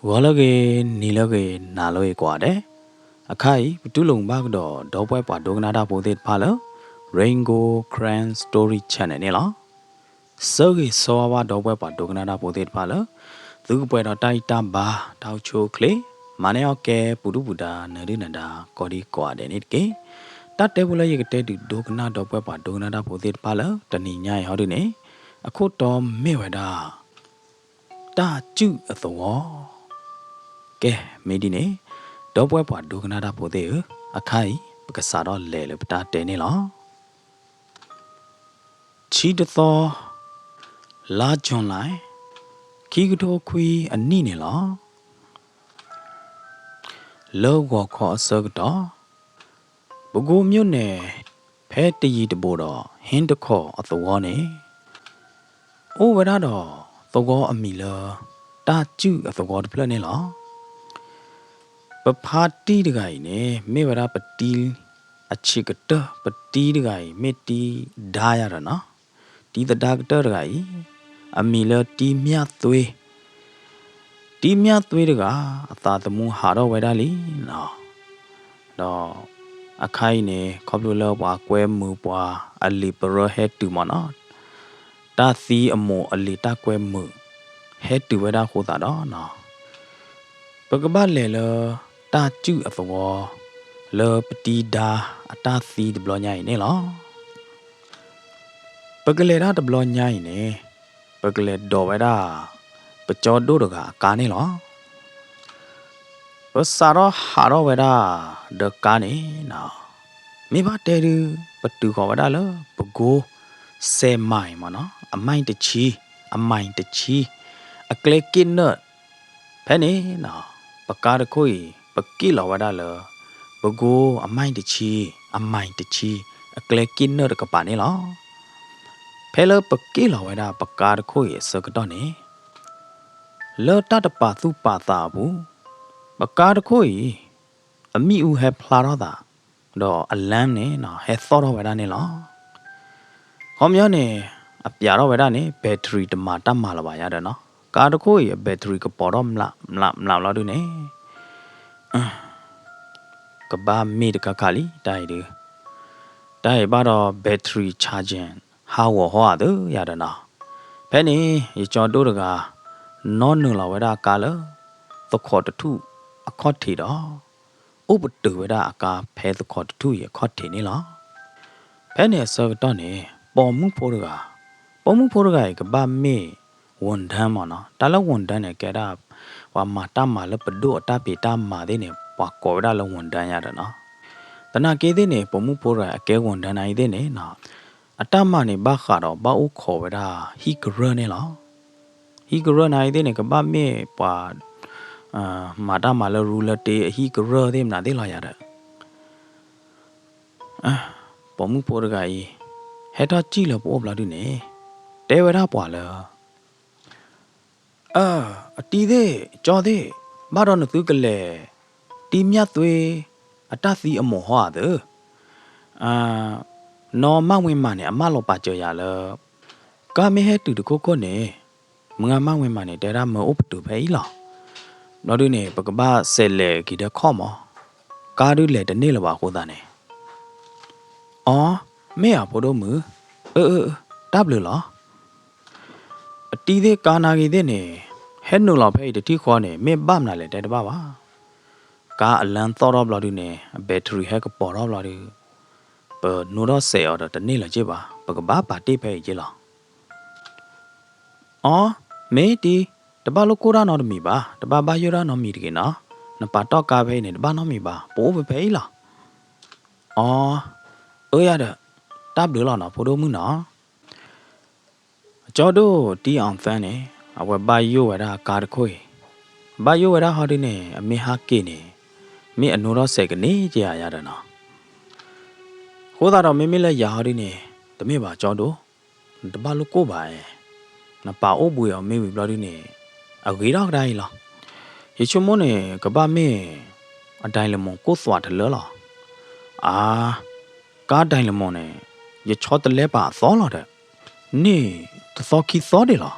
ဂီၤလၢအဂ့ၤ, နံၤလၢအဂ့ၤ, နၤလၢအဂ့ၤကိးဂၤဒဲး, အခါအံၤ ပတူၢ်လိာ်ဘၣ်ကဒီး ဒီပုၢ်ဝဲၢ်ပှၤဒိကနၣ်တၢ်ဖိသ့ၣ်တဖၣ်လၢ Rain Gold Karen Story Channel န့ၣ်လီၤ. ဆၢဂ့ၤဆၢဝါဘၣ် ဒီပုၢ်ဝဲၢ်ပှၤဒိကနၣ်တၢ်ဖိသ့ၣ်တဖၣ်လၢ သုကပှဲၤဒီးတၢ်အံၣ်တၢ်ဘါ တၢ်အိၣ်ဆူၣ်အိၣ်ချ့, မၤန့ၢ်အီၣ်ကဲ ပူၤဒုၣ်ပူၤဒါ နၢၤဒုၣ်နၢၤဒါ ကိးဒံကိးဂၤဒဲးန့ၣ်တက့ၢ်. တၢ်တဲဖိလၢယကတဲဒုးဒိကနၣ် ဒီပုၢ်ဝဲၢ်ပှၤဒိကနၣ်တၢ်ဖိသ့ၣ်တဖၣ်လၢ တနံၤညါအံၤဟီဒုန့ၣ်, အခိၣ်တီမ့ၢ်ဝဲဒၣ် တၢ်စုၣ်အသဝီ ကဲ, မ့ၢ်ဒ်န့ၣ်, ဒီပုၢ်ဝဲၢ်ပှၤဒိကနၣ်တၢ်ဖိသ့ၣ်ဧၢ, အခါအံၤ ပကစးထီၣ်လဲၤလၢပတၢ်တဲန့ၣ်လီၤ. ဆံတသီ, လါ July, ခံကထိခွံအနံၣ်န့ၣ်လီၤ. လၢဂီၤခီအဆၢကတီၢ်, ပကိမိၢ်န့ၣ် ဖဲတယံၤတဘူးဒီး ဟ့တခီအသဝီန့ၣ် အိၣ်ဝဲဒၣ်ဒီး သဝီအမံၤလၢ တၢ်စုၣ်အသဝီတဖျၢၣ်န့ၣ်လီၤ. ပဖါတံၢ်တဂၤအံၤန့ၣ် မ့ၢ်ဝဲဒၣ်ပတံၤအဆံးကတၢၢ်, ပတံၤတဂၤအံၤ မ့ၢ်တံၤဒါယၤဒီးနီၤ, တံၤသဒါကတၢၢ်တဂၤအံၤ အမံၤလၢတံၤမၠၣ်သွ့, တံၤမၠၣ်သွ့တဂၤ အသးသမူဟးထီၣ်ဝဲဒၣ်လံနီၤ. ဒီး အခါအံၤန့ၣ် ခီဖျိလၢပှၤကွဲမုာ်ပှၤအလံာ်ပရၢဟဲတုၤမ့ၢ်နီၤ, တၢ်သံအမိၢ်အလံာ်တၢ်ကွဲမုာ် ဟဲတုၤဝဲဒၣ်အဃိသတးဒီးနီၤ, ပကဘၣ်လဲၤလၢ တၢ်စုၣ်အသဝီ လၢပတံၤဒါအတၢ်သံတဘျီညါအံၤန့ၣ်လီၤ. ပကလဲၤတၢ်တဘျီညါအံၤန့ၣ်, ပကလဲၤဒိးဝဲဒၣ် ပကၠီဒိၣ်တဂၤအကါန့ၣ်လီၤ. ပစးထီၣ်ဟးထီၣ်ဝဲဒၣ် ဒီးကါန့ၣ်နီၤ, မ့ၢ်ဘၣ်တဲဒုး ပတုၤဃီၤဝဲဒၣ်လၢ ပကိ စဲးမံၤမ့ၢ်နီၤ, အမံၤတဆံ, အမံၤတဆံ, အကျဲက့ၣ်နၢၣ် ဖဲန့ၣ်နီၤ, ပကါတခိၣ်အံၤ ပက့ၣ်လီၤဝဲဒၣ်လၢ ပကိအမံၤတဆံ, အမံၤတဆံ, အကျဲက့ၣ်နၢၣ်တကပၤန့ၣ်လီၤ. ဖဲလၢပက့ၣ်လီၤဝဲဒၣ်ပကါတခိၣ်အံၤအဆၢကတီၢ်န့ၣ်, လၢတၢ်တပာ်သူၣ်ပာ်သးအပူၤ, ပကါတခိၣ်အံၤ အမံၣ်အူဟဲဖျါထီၣ်သး ဒီးအလၢၣ်န့ၣ်နီၤ ဟဲသီၣ်ထီၣ်ဝဲဒၣ်န့ၣ်လီၤ. ခီပညီန့ၣ် အပျးထီၣ်ဝဲဒၣ်န့ၣ် battery တမၤတၢ်မၤလၢၤဘၣ်ယၤဒီးနီၤ, ကါတခိၣ်အံၤအ battery ကပီၤထီၣ်မျးမျးမျးဘျီဒုန့ၣ် ကဘၣ်မ့ၢ်တခါခါလံ တၢ်အံၤဒုး, တၢ်အံၤဘၣ်ဒီး battery charging ဟးဂီၤဟီဧါသ့ယၤဒီးနီၤ, ဖဲန့ၣ် ယကၠီဒိၣ်တဂၤ နီၣ်နုာ်လီၤဝဲဒၣ်အကါလၢ သခီးတထူၣ်အခီၣ်ထံးဒီး အိၣ်ပတုာ်ဝဲဒၣ်အကါဖဲသခီးတထူၣ်အံၤအခီၣ်ထံးန့ၣ်လီၤ. ဖဲန့ၣ်အဆၢကတီၢ်န့ၣ် ပိာ်မုၣ်ဖိတဂၤ, ပိာ်မုၣ်ဖိတဂၤအံၤကဘၣ်မ့ၢ် ဝန်ထမ်း မ့ၢ်နီၤ, တၢ်လၢ ဝန်ထမ်း န့ၣ် ကဲဒၣ် ပှၤမၤတၢ်မၤလၢပဒိၣ်အတၢ်ဖံးတၢ်မၤသ့ၣ်န့ၣ် ပှၤကိးဝဲဒၣ်လၢ ဝန်ထမ်း ယၤဒီးနီၤ, သနာ်က့သ့ၣ်န့ၣ် ပိာ်မုၣ်ဖိတဂၤအကဲ ဝန်ထမ်း န့ၣ်သ့ၣ်န့ၣ်နီၤ, အတၢ်မၤန့ၣ် ဘၣ်ဃးဒီးဘၣ်အိၣ်ခိးဝဲဒၣ်ဟံၣ်ကရၢၢ်န့ၣ်လီၤ. ဟံၣ်ကရၢၢ်န့ၣ်သ့ၣ်န့ၣ် ကဘၣ်မ့ၢ်ပှၤ မၤတၢ်မၤလၢရူလၢတ့အဟံၣ်ကရၢၢ်သ့ၣ်မနုၤသ့ၣ်လီၤယၤဒီး ပိာ်မုၣ်ဖိတဂၤအံၤ ဟဲထီၣ်စံၣ်လၢပအိၣ်ဘျီဒုန့ၣ် တဲဝဲဒၣ်ပှၤလၢ အၢ, အတံၤသ့ၣ် ကၠီသ့ၣ်, ဘၣ်ဒီးနသုကလဲၤ တံၤမၠၣ်သွ့ အတၢ်သံအမိၢ်ဟီဧါသ့ၣ်, နီၢ်မၢ်ဝ့မၢ်န့ၣ် အမၢလီၤပာ်စၢၤယၤလၢ ကါမ့ၢ်ဟဲတုၤတခိၣ်ခိၣ်န့ၣ် မုၢ်ဂၤမၢ်ဝ့မၢ်န့ၣ် တဲဒၣ်မၢအိၣ်ပတုာ်ဖဲအံၤလီၤ. ဘျီဒုန့ၣ် ပကဘၣ်စဲးလဲၤက့ၤဒီးခီၣ်မး, ကါဒုးလဲၤတန့ၢ်လၢၤဘၣ်အဃိသတးန့ၣ်, အီ, မ့ၢ်ဧါဖိဒိၣ်မုၣ်, အၢ, တၢ်ဘျုးလီၤ. အတံၤသ့ၣ်ကါနာ်ဂ့ၤသ့ၣ်န့ၣ် ဟဲနုာ်လီၤဖဲအံၤတထံၣ်ဃီန့ၣ် မ့ၢ်ဘၣ်မနုၤလဲၣ်တဲတဘၣ်ဘၣ်. ကါအလၢၢ်သီၣ်ထီၣ်ဘျီဒုန့ၣ် အ battery ဟဲကပီၤထီၣ်ဘျီဒု ပနိၣ်ထီၣ်စဲးအီၤဒီးတန့ၢ်လၢၤက့ဘၣ်, ပကဘၣ်ပာ်တ့ၢ်ဖဲအံၤက့လီၤ. အီ, မ့ၢ်တံၤ, တဘၣ်လိၣ်ကိၢ်တၢ်နီတမံၤဘၣ်, တဘၣ်ဘၣ်ယိၣ်တၢ်နီတမံၤတဂ့ၤနီၤ, နပာ်တီၢ်ကါဖဲအံၤန့ၣ် တဘၣ်နီတမံၤဘၣ်, ပအိၣ်ဖဲဖဲအံၤလီၤ. အီ, အၢယၤဒီး, တၢ်ဘျုးလီၤနီၤ ဖိဒိၣ်မုၣ်နီၤ. ကၠီဒိၣ်တံၤအီၣ်သၢန့ၣ် အဝဲဘၣ်ယိၣ်ဝဲဒၣ်အကါတခိၣ်အံၤ, ဘၣ်ယိၣ်ဝဲဒၣ်ဟီဒုန့ၣ် အမ့ၢ်ဟးက့ၤန့ၣ် မ့ၢ်အနိၣ်ထီၣ်စဲးကန့ၢ်က့ယၤဒီးနီၤ. အဃိသတးဒီးမ့မ့ၢ်လၢယၤဟီဒုန့ၣ် တမ့ၢ်ဘၣ်ကၠီဒိၣ်, နတဘၣ်လိၣ်ကိၢ်ဘၣ်, နပာ်အိၣ်ဘှံးအီၤမ့ၢ်ဝံၤဘျီဒုန့ၣ် အဂ့ၤထီၣ်ကဒါအံၤလီၤ. ယဆိကမိၣ်န့ၣ် ကဘၣ်မ့ၢ် အဒိးလမုၢ်ကိၢ်သွးတလၢလီၤ. အါ, ကါဒိးလမုၢ်န့ၣ် ယဆီတလဲပာ်အသီလီၤဒီး န့ၢ်တသီခံသီဒံးလီၤ.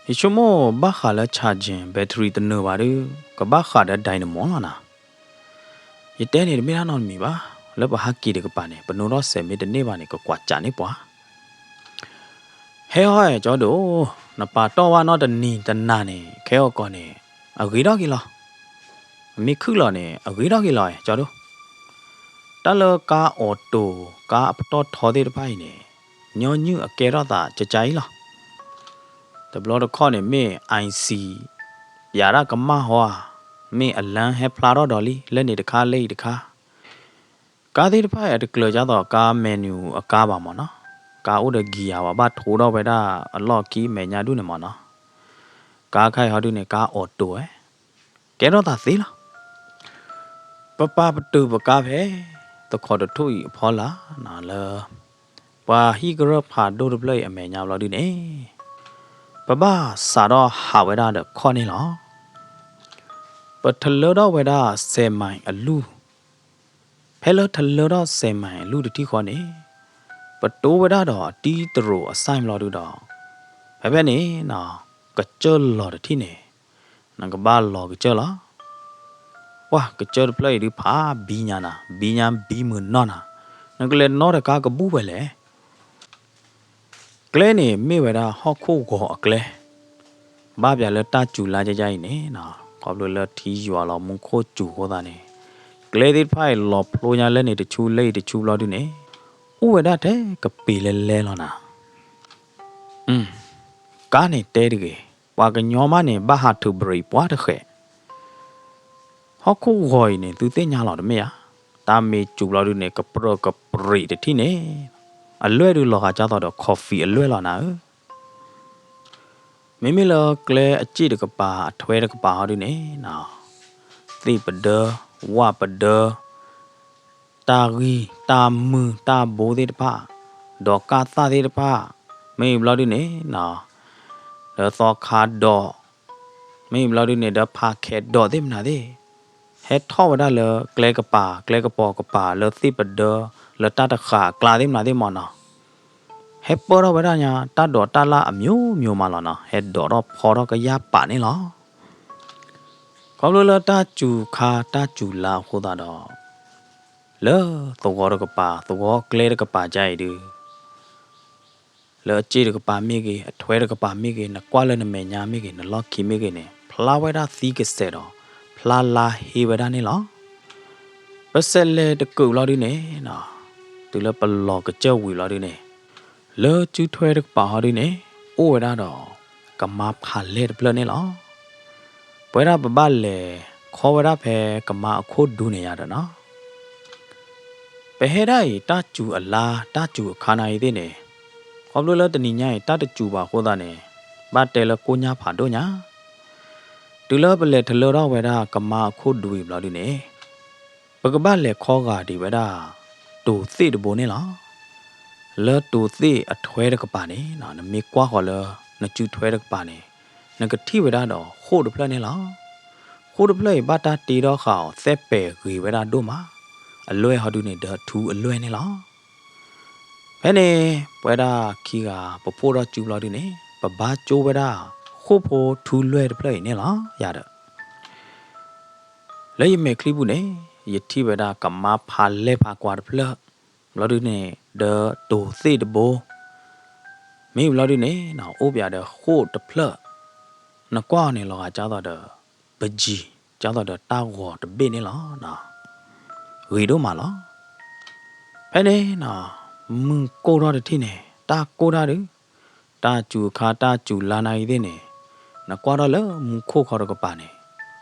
ယဆိကမိၣ်ဘၣ်ဃးလၢ charging battery တနၢၤဘၣ်ဒီး ကဘၣ်ဃးဒီး dynamo လီၤနၤ. ယတဲန့ၣ်တမ့ၢ်တၢ်နီတမံၤဘၣ်, လၢပဟးက့ၤတကပၤန့ၣ် ပနုၤထီၣ်စဲးမ့ၢ်တန့ၢ်ဘၣ်န့ၣ် ကကွၢ်ကၠးန့ၢ်ပှၤ ဟဲဟီၣ် ကၠီဒိၣ်, နပာ်တီၢ်ဘၣ်နီတနံၤတနၤန့ၣ် ခဲအကီၢ်န့ၣ် အဂ့ၤထီၣ်က့ၤလီၤ. မ့ၢ်ခုၣ်လီၤန့ၣ် အဂ့ၤထီၣ်က့ၤလီၤ ကၠီဒိၣ်. တၢ်လၢကါ auto ကါအပတီၢ်ထီသ့ၣ်တဖၣ်အံၤန့ၣ် ညီနုၢ်အကဲထီၣ်သးကကါအံၤလီၤ. တဘျီတခီၣ်န့ၣ်မ့ၢ် IC ယၤဒၣ်ကမၣ်ဟီဧါ, မ့ၢ်အလၢဟဲဖျါထီၣ်ဒီးလံ လၢန့ၣ်တခါလၢအံၤတခါ ကါသ့ၣ်တဖၣ်အံၤအတကျၢၤဒ်သိးကါ manual အကါဘၣ်မ့ၢ်နီၤ. ကါအိၣ်ဒီး gear ဘၣ် ဘၣ်ထိထီၣ်ဝဲဒၣ်အလီၢ်ခံမဲာ်ညါဒူၣ်န့ၣ်မ့ၢ်နီၤ. ကါခါအံၤဟီဒုန့ၣ် ကါ auto ဝဲ ကဲထီၣ်သးသ့လီၤ. ပပာ်ပတုာ်ပကါဖဲ သခီတထူၣ်အံၤအဖီလာ်လၢ ပှၤဟံၣ်ကရၢၢ်ဖးဒိၣ်တဖျၢၣ်အံၤအမဲာ်ညါဘျီဒုန့ၣ် ပဘၣ်စးထီၣ်ဟးဝဲဒၣ်ဒီးခီၣ်န့ၣ်လီၤ. ပထလၢထီၣ်ဝဲဒၣ်စဲးမံၤအလူၢ်, ဖဲလၢထလၢထီၣ်စဲးမံၤအလူၢ်တထံၣ်ဃီန့ၣ် ပတိဝဲဒၣ်ဒီးအတံတရိးအစၢ်ဘျီဒုဒီး ဖဲဖဲန့ၣ် ကစၢၢ်လီၤတထံၣ်န့ၣ် နကဘၣ်လီၤကစၢၢ်လီၤ. ပှၤကစၢၢ်တဖျၢၣ်အံၤဒုဖးဘံညါနၤ, ဘံညါဘံမုာ်နီၢ်နၤ, နကလဲၤနီတကါကဘူၣ်ဝဲလဲၣ်. ကျဲန့ၣ်မ့ၢ်ဝဲဒၣ်ဟီၣ်ခိၣ်ဂီၤအကျဲ, ဘၣ်ပၠးလၢတၢ်စူၤလါကကါအံၤန့ၣ် ခီဖျိလၢထံယွၤလီၤမူခိၣ်စူၤအဃိသတးန့ၣ် ကျဲသ့ၣ်တဖၣ်အံၤလီၤဖျိညါလၢန့ၣ်တဆူလၢအံၤတဆူဘျီဒုန့ၣ် အိၣ်ဝဲဒၣ်ထဲကပ့ၤလဲလဲလီၤနၤ. ကါန့ၣ်တဲတဂ့ၤ, ပှၤကညီမးန့ၣ် ဘၣ်ဟးထုးဘြ့းပှၤတဃဲး ဟီၣ်ခိၣ်ဂီၤအံၤန့ၣ် သုသ့ၣ်ညါလီၤတမ့ၢ်ဧါ. တၢ်မ့ၢ်စူၤဘျီဒုန့ၣ် ကပြၢၢ်ကပြ့းတထံၣ်န့ၣ် အလွဲၢ်ဒုလီၤဂာ်ကၢ်သိးဒီး coffee အလွဲၢ်လီၤနၤဧၢ. မ့မ့ၢ်လၢကျဲအစ့ၣ်တကပၤ အထွဲတကပၤဟီဒုန့ၣ် သ့ၣ်ပဒၢ, ဝၣ်ပဒၢ, တၢ်ဂံၢ်, တၢ်မုၢ်, တၢ်ဘိသ့ၣ်တဖၣ်, ဒီးကၢ်သၣ်သ့ၣ်တဖၣ်, မ့ၢ်ဘျီဒုန့ၣ် ဒီးသီခါဒီး မ့ၢ်ဘျီဒုန့ၣ် ဒီးဖးခဲးဒီးသ့ၣ်မနုၤသ့ၣ် ဟဲထီၣ်ဝဲဒၣ်လၢကျဲကပၤ ကျဲကပီၤကပၤ လၢသ့ၣ်ပဒၢ လၢတၢ်တဃာ်အကျါသ့ၣ်မနုၤသ့ၣ်မ့ၢ်နီၤ ဟဲပၢၢ်ထီၣ်ဝဲဒၣ်ညါ တၢ်ဒိးတၢ်လၣ်အမျိုးမျိုးမးလီၤနီၤ ဟဲဒိးထီၣ်ဖီထီၣ်ကယၢ်ပာ်န့ၣ်လီၤ. ခီဖျိလၢတၢ်စူၤခါတၢ်စူၤလါအဃိသတးဒီး လၢသဝီတကပၤ သဝီကျဲတကပၤဒ်အံၤဒု လၢအစ့ၣ်တကပၤမ့ၢ်ဂ့ၤ အထွဲတကပၤမ့ၢ်ဂ့ၤ နကွၢ်လၢနမဲာ်ညါမ့ၢ်ဂ့ၤ နလီၢ်ခံမ့ၢ်ဂ့ၤန့ၣ် ဖျါဝဲဒၣ်သံကစဲးဒီး ဖျါလါဟ့ဝဲဒၣ်န့ၣ်လီၤ. ပစဲးလဲၤတကုးဘျီဒုန့ၣ် တုၤလၢပလီၤကစၢၢ်ဝံၤဘျီဒုန့ၣ် လၢစုထွဲတကပၤဟီဒုန့ၣ် အိၣ်ဝဲဒၣ်ဒီး ကမါဖးလဲၢ်တဖျၢၣ်န့ၣ်လီၤ. ပဝဲဒၣ်ပဘၣ်လဲၤခီဝဲဒၣ်ဖဲကမါအခိၣ်ဒူန့ၣ်ယါဒီးနီၤ ပဟဲဒၣ်အံၤ တၢ်စူၤအလါ တၢ်စူၤအခါနၤအံၤသ့ၣ်န့ၣ် ခီဖျိလၢတနံၤညါအံၤ တၢ်တစူၤဘၣ်အဃိသတးန့ၣ် ဘၣ်တဲလၢကိၣ်ညါဖးဒိၣ်ညါ တုၤလၢပလဲၤထလၢထီၣ်ဝဲဒၣ်ကမါအခိၣ်ဒူအံၤဘျီဒုန့ၣ် ပကဘၣ်လဲၤခီဂာ်ဒံးဝဲဒၣ် တိၤသ့ၣ်တဘိန့ၣ်လီၤ. လၢတိၤသ့ၣ်အထွဲတကပၤန့ၣ် နမ့ၢ်ကွၢ်ဃီၤလၢ နစုထွဲတကပၤန့ၣ် နကထံၣ်ဝဲဒၣ်ဒီးဃိၣ်တဖျၢၣ်န့ၣ်လီၤ. ဃိၣ်တဖျၢၣ်အံၤဘၣ်တၢ်တ့ထီၣ်ဃာ်အီၤ သဲးပဲာ်ဂ့ၤဝဲဒၣ်ဒိၣ်မး အလွဲၢ်ဟီဒုန့ၣ် ဒီးထူအလွဲၢ်န့ၣ်လီၤ. ဖဲန့ၣ် ပဝဲဒၣ်ခံဂၤ ပဖှိၣ်ထီၣ်စုဘျီဒုန့ၣ် ပဘါကၠိဝဲဒၣ် ဃိၣ်ဖိထူလွဲၢ်တဖျၢၣ်အံၤန့ၣ်လီၤ. ယၤဒီး လၢယမဲာ်ချံပူၤန့ၣ် ယထံၣ်ဝဲဒၣ်ကမါဖးလဲၢ်ဖးကွၢ်တဖျၢၣ် ဘျီဒုန့ၣ် ဒီးတိၤသ့ၣ်တဘိ မ့ၢ်ဘျီဒုန့ၣ် အိၣ်ပၠးဒီးဃိၣ်တဖျၢၣ် နကွၢ်အီၤန့ၣ်လီၤဂာ်ကၢ်သိးဒီး ပကံၤ ကၢ်သိးဒီးတၢ်ဂီၤတဘ့ၣ်န့ၣ်လီၤ. ဂ့ၤဒိၣ်မးလီၤ. ဖဲန့ၣ် မုၢ်ကိၢ်ထီၣ်တထံၣ်န့ၣ် တၢ်ကိၢ်တၢ်ဒုး တၢ်စူၤခါတၢ်စူၤလါနၤအံၤသ့ၣ်န့ၣ် နကွၢ်ထီၣ်လၢမူခိၣ်ခီတကပၤန့ၣ်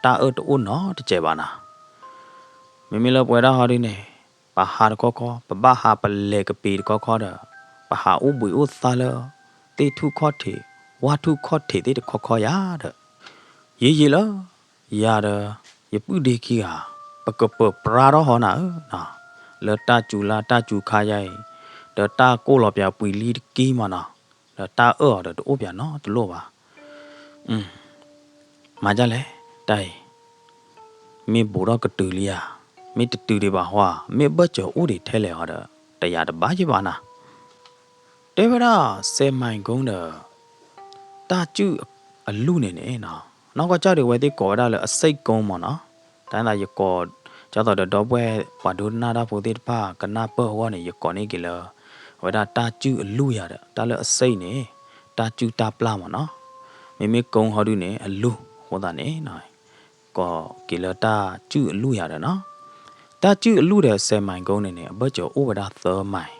တၢ်အၢၣ်တအိၣ်နီတစဲးဘၣ်နၤ. မ့မ့ၢ်လၢပဝဲဒၣ်ဟီဒုန့ၣ် ပဟးတခီခီ ပဘၣ်ဟးပလဲၤကပ့ၤတခီခီဒီး ပဟးအိၣ်ဘှံးအိၣ်သါလၢ သ့ၣ်ထူၣ်ခီၣ်ထံး ဝၣ်ထူၣ်ခီၣ်ထံးသ့ၣ်တခီခီယၤဒီး ယံာ်ယံာ်လၢ ယၤဒီး ယပုၢ်ဒ့ခံဂၤ ပကပၢၤပြါထီၣ်ဟီနၤဧၢ, လၢတၢ်စူၤလါတၢ်စူၤခါယါအံၤ ဒီးတၢ်ကိၢ်လီၤပၠးပှံၤလံတက့ၢ်မးနီၤ, ဒီးတၢ်အၢၣ်အီၤဒီးတအိၣ်ပၠးနီတလိၣ်ဘၣ်. မၤဒ်လဲၣ် တၢ်အံၤ မ့ၢ်ဘူးထီၣ်ကတုၤလံဧါ, မ့ၢ်တတုၤဒံးဘၣ်ဟီဧါ, မ့ၢ်ဘၢၣ်စၢၤအိၣ်ဒံးထဲလဲၣ်ဟီဒီး တယၤတဘၣ်ယဲၢ်ဘၣ်နၤ. တဲဝဲဒၣ် စဲးမံၤကိဒီး တၢ်စုၣ် အလုၢ်န့ၣ်န့ၣ်နီၤ, နီၢ်ကီၢ်ကၠီၣ်ဒီး အဝဲသ့ၣ်ကိးဝဲဒၣ်လၢ အစိတ်ကုန်း မ့ၢ်နီၤ. တၢ်သးယကိး ကၠီသိးဒီးဒီပုၢ်ဝဲၢ်ပှၤဒိကနၣ်တၢ်ဖိသ့ၣ်တဖၣ် ကနၢ်ပၢၢ်အဂီၢ်န့ၣ် ယကိးန့ၢ်က့ၤလၢ အဝဲဒၣ်တၢ်စုၣ်အလုၢ်ယၤဒီး တၢ်လၢအစိတ်န့ၣ် တၢ်စုၣ်တၢ်ပျၢ် မ့ၢ်နီၤ. မ့မ့ၢ်ကုန်း ဟီဒုန့ၣ် အလုၢ်အဃိသတးန့ၣ်နီၤ ကိးက့ၤလၢတၢ်စုၣ်အလုၢ်ယၤဒီးနီၤ. တၢ်စုၣ်အလုၢ်ဒီး စဲးမံၤကိန့ၣ်န့ၣ် အဘၢၣ်စၢၤအိၣ်ဝဲဒၣ်သၢမံၤ,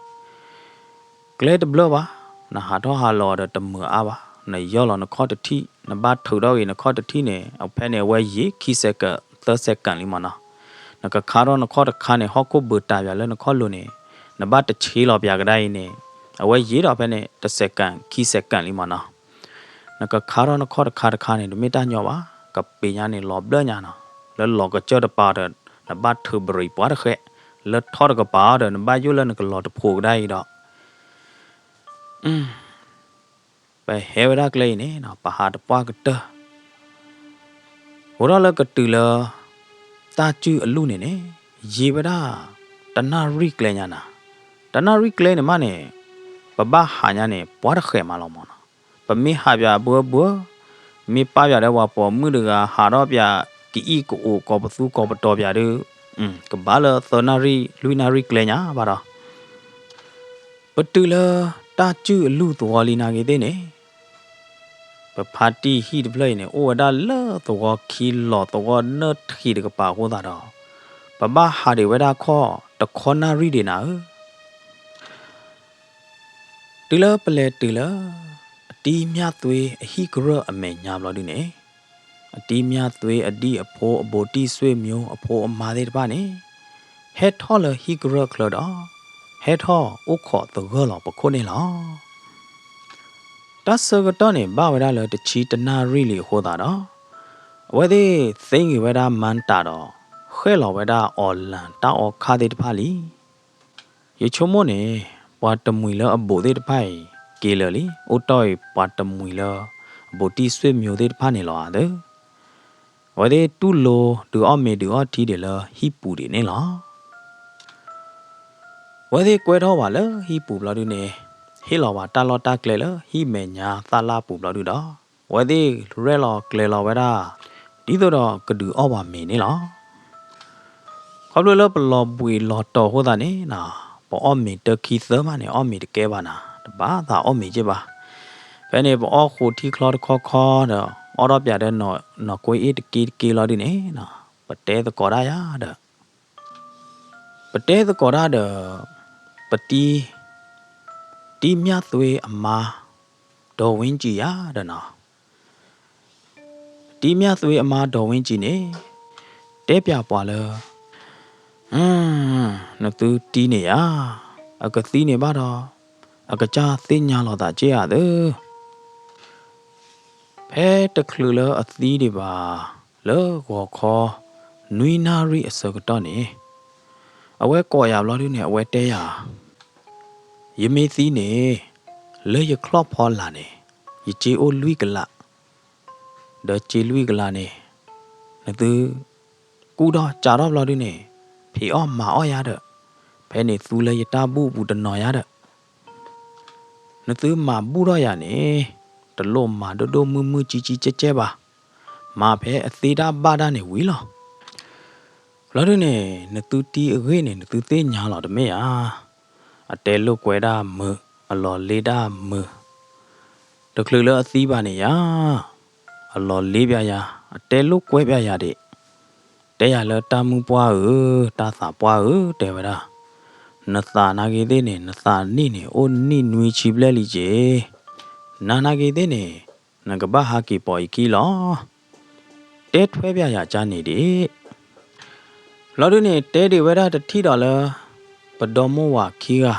ကျဲတဘျၢၣ်ဘၣ်, နဟးထီၣ်ဟးလီၤဒီးတမုာ်အါဘၣ်, နယီၢ်လီၤနခီၣ်တထံၣ် နဘၣ်ထုးထီၣ်က့ၤနခီၣ်တထံၣ်န့ၣ် အဖဲန့ၣ် အဝဲယံာ်ခံ second သၢ second လံ မ့ၢ်နီၤ. နကခါထီၣ်နခီၣ်တခါန့ၣ် ဟီၣ်ခိၣ်ဘုးတၢ်ပၠးလၢနခီၣ်လိၤန့ၣ် နဘၣ်တဆ့လီၤပၠးကဒါအံၤန့ၣ် အဝဲယံာ်ဒီးဖဲန့ၣ် တ second ခံ second လံ မ့ၢ်နီၤ. နကခါထီၣ်နခီၣ်တခါတခါန့ၣ် တမ့ၢ်တၢ်ညီဘၣ်, ကပ့ၤညါန့ၣ် လီၤဘျၢညါနီၤ. လၢလီၤကစၢၢ်တပၤဒီး နဘၣ်ထုးဘရံးပှၤတဃဲး, လၢထီၣ်တကပၤဒီး နဘၣ်ယိၣ်လၢနကလီၤတဖိးကဒါအံၤဒီး ပဟဲဝဲဒၣ်ကျဲအံၤန့ၣ်နီၤ ပဟးတပှၢ်ကတၢၢ် အိၣ်ထီၣ်လၢကတုၤလၢ တၢ်စုၣ်အလုၢ်န့ၣ်န့ၣ် ယံာ်ဝဲဒၣ် တနၣ်ရံၣ်ကျဲညါနၤ. တနၣ်ရံၣ်ကျဲန့ၣ်မးန့ၣ် ပဘၣ်ဟးညါန့ၣ် ပှၤတဃဲးမးလီၤ မ့ၢ်နီၤ. ပမ့ၢ်ဟးပၠးဘှၢဘှၢ မ့ၢ်ပၢ်ပၠးဒီးပှၤပိာ်မုၣ်တဂၤ ဟးထီၣ်ပၠး ကအံၣ်ကအိၣ်ကိးပသူကိးပတီၤပၠးဒီး ကဘၣ်လၢသၢနၣ်ရံၣ် လွံၢ်နၣ်ရံၣ်ကျဲညါဘၣ်ဒီး ပတုၤလၢတၢ်စုၣ်အလုၢ်သဝီလံနာ်က့ၤသ့ၣ်န့ၣ် ပဖါတံၢ်ဟံၣ်တဖျၢၣ်အံၤန့ၣ် အိၣ်ဝဲဒၣ်လၢသဝီခံလီၤ သဝီနၢၢ်ထံးတကပၤအဃိသတးဒီး ပဘၣ်ဟးဒံးဝဲဒၣ်ခီၣ်တခီနၣ်ရံၣ်ဒံးနၤဧၢ တုၤလၢပလဲၤတုၤလၢ အတံၤမျၢ်သွ့အဟံၣ်ကရၢၢ်အမဲာ်ညါဘျီဒုန့ၣ် အတံၤမျၢ်သွ့အဒံၣ်အဖိ အဘူးတံၢ်ဆွေမျိုး အဖိအမါသ့ၣ်တဖၣ်န့ၣ် ဟဲထီၣ်လၢဟံၣ်ကရၢၢ်ချၢဒီး ဟဲထီၣ်အိၣ်ခိးသဂၢၢ်လီၤပခိၣ်န့ၣ်လီၤ. တၢ်ဆၢကတီၢ်န့ၣ် ဘၣ်ဝဲဒၣ်လၢတဆံတနၣ်ရံၣ်လံအဃိသတးဒီး အဝဲသ့ၣ်သ့ဂ့ၤဝဲဒၣ်မၤတးဒီး ဃဲၣ်လီၤဝဲဒၣ်အီၣ်လၣ်တၢ်အီခါသ့ၣ်တဖၣ်လံ. ယဆိကမိၣ်န့ၣ် ပှၤတမှံၤလၢအဘူးသ့ၣ်တဖၣ်အံၤ က့ၤလၢာ်လံ, အိၣ်တီၢ်အံၤပှၤတမှံၤလၢ အဘူးတံၢ်ဆွေမျိုးသ့ၣ်တဖၣ်န့ၣ်လီၤဧါသၢ. အဝဲသ့ၣ်တူၢ်လိာ်ဒုးအီၣ်မ့ၤဒုးအီၣ်ထံဒံးလၢဟံၣ်ပူၤဒံးန့ၣ်လီၤ. အဝဲသ့ၣ်ကွဲထီၣ်ဝဲလၢဟံၣ်ပူၤဘျီဒုန့ၣ် ဟ့ၣ်လီၤဝဲတၢ်လီၢ်တၢ်ကျဲလၢဟံၣ်မဲာ်ညါသၣ်လၣ်ပူၤဘျီဒုဒီး အဝဲသ့ၣ်ရဲၣ်လီၤကျဲၤလီၤဝဲဒၣ် ဒ်သိးဒီးကဒုးအီၣ်ဝဲမ့ၤန့ၣ်လီၤ. ခီဖျိလၢပလီၤဘှံးလီၤတီၤအဃိသတးန့ၣ်နီၤ ပအီၣ်မ့ၤတၢခံသၢမးန့ၣ် အီၣ်မ့ၤတကဲဘၣ်နၤ တဘၣ်သးအီၣ်မ့ၤက့ဘၣ်. ဖဲန့ၣ် ပအီၣ်ဃိးထံချီတခီခီဒီး အီၣ်ထီၣ်ပၠးဒီးနီၢ်ကွ့အ့ၣ်တက့တက့လီၤဒုန့ၣ်နီၤ ပတဲသကိးတၢ်ယၤဒီး ပတဲသကိးတၢ်ဒီး ပတံၤ တံၤမျၢ်သွ့အမါ ဒီးဝ့ကံယၤဒီးနီၤ တံၤမျၢ်သွ့အမါဒီးဝ့ကံန့ၣ် တဲပၠးပှၤလၢ နသုတံၤန့ၣ်ယၤ အကသံန့ၣ်ဘၣ်ဒီး အကစၢ်သ့ၣ်ညါလီၤသးက့ဧါသၢ. ဖဲတချုးလၢအသံဒံးဘၣ် လၢဂီၤခီ နွံနၣ်ရံၣ်အဆၢကတီၢ်န့ၣ် အဝဲကိးယၤဘျီဒုန့ၣ် အဝဲတဲယၤ ယမ့ၢ်သံန့ၣ် လၢယချီၣ်ဖီလာ်န့ၣ် ယစ့အိၣ်လွံၢ်ကလး ဒီးစ့လွံၢ်ကလးန့ၣ် နသု ကူၣ်ထီၣ်စးထီၣ်ဘျီဒုန့ၣ် ဖံးအီၣ်မၤအီၣ်ယၤဒီး ဖဲန့ၣ်သူလၢယတၢ်ဘူၣ်ပူၤတနီၤယၤဒီး နသုမၤဘူၣ်ထီၣ်ယၤန့ၣ် တလိၣ်မၤဒိၣ်ဒိၣ်မုၢ်မုၢ်ကၠံကၠံကဲကဲဘၣ်. မၤဖဲအသ့တၢ်ဘၣ်တၢ်န့ၣ်ဝံၤလီၤ. ဘျီဒုန့ၣ် နသုတံၤအဂ့ၢ်န့ၣ် နသုသ့ၣ်ညါလီၤတမ့ၢ်ဧါ. အတဲလိာ်ကွဲဒၣ်မုာ်, အလီၤလ့ဒၣ်မုာ်, တချုးလၢအသံဘၣ်န့ၣ်ယၤ အလီၤလ့ပျးယၤ, အတဲလိာ်ကွဲပျးယၤဒံး, တဲယၤလၢတၢ်မုၢ်ပှၢ်ဧၢ, တၢ်သးပှၢ်ဧၢ, တဲဝဲဒၣ်, နသးနာ်က့ၤသ့ၣ်န့ၣ် နသးနံၣ်န့ၣ် အိၣ်နံၣ်နွံဆံဘျဲၣ်လံက့ၤ, နနာ်က့ၤသ့ၣ်န့ၣ် နကဘၣ်ဟးက့ၤပိာ်ယခံလီၤ. တဲထွဲပျးယၤကန့ၣ်ဒံး လီၤဒုန့ၣ် တဲဒံးဝဲဒၣ်တထံၣ်ဒီးလၢ ပဒီမိၢ်ဝၤခံဂၤ,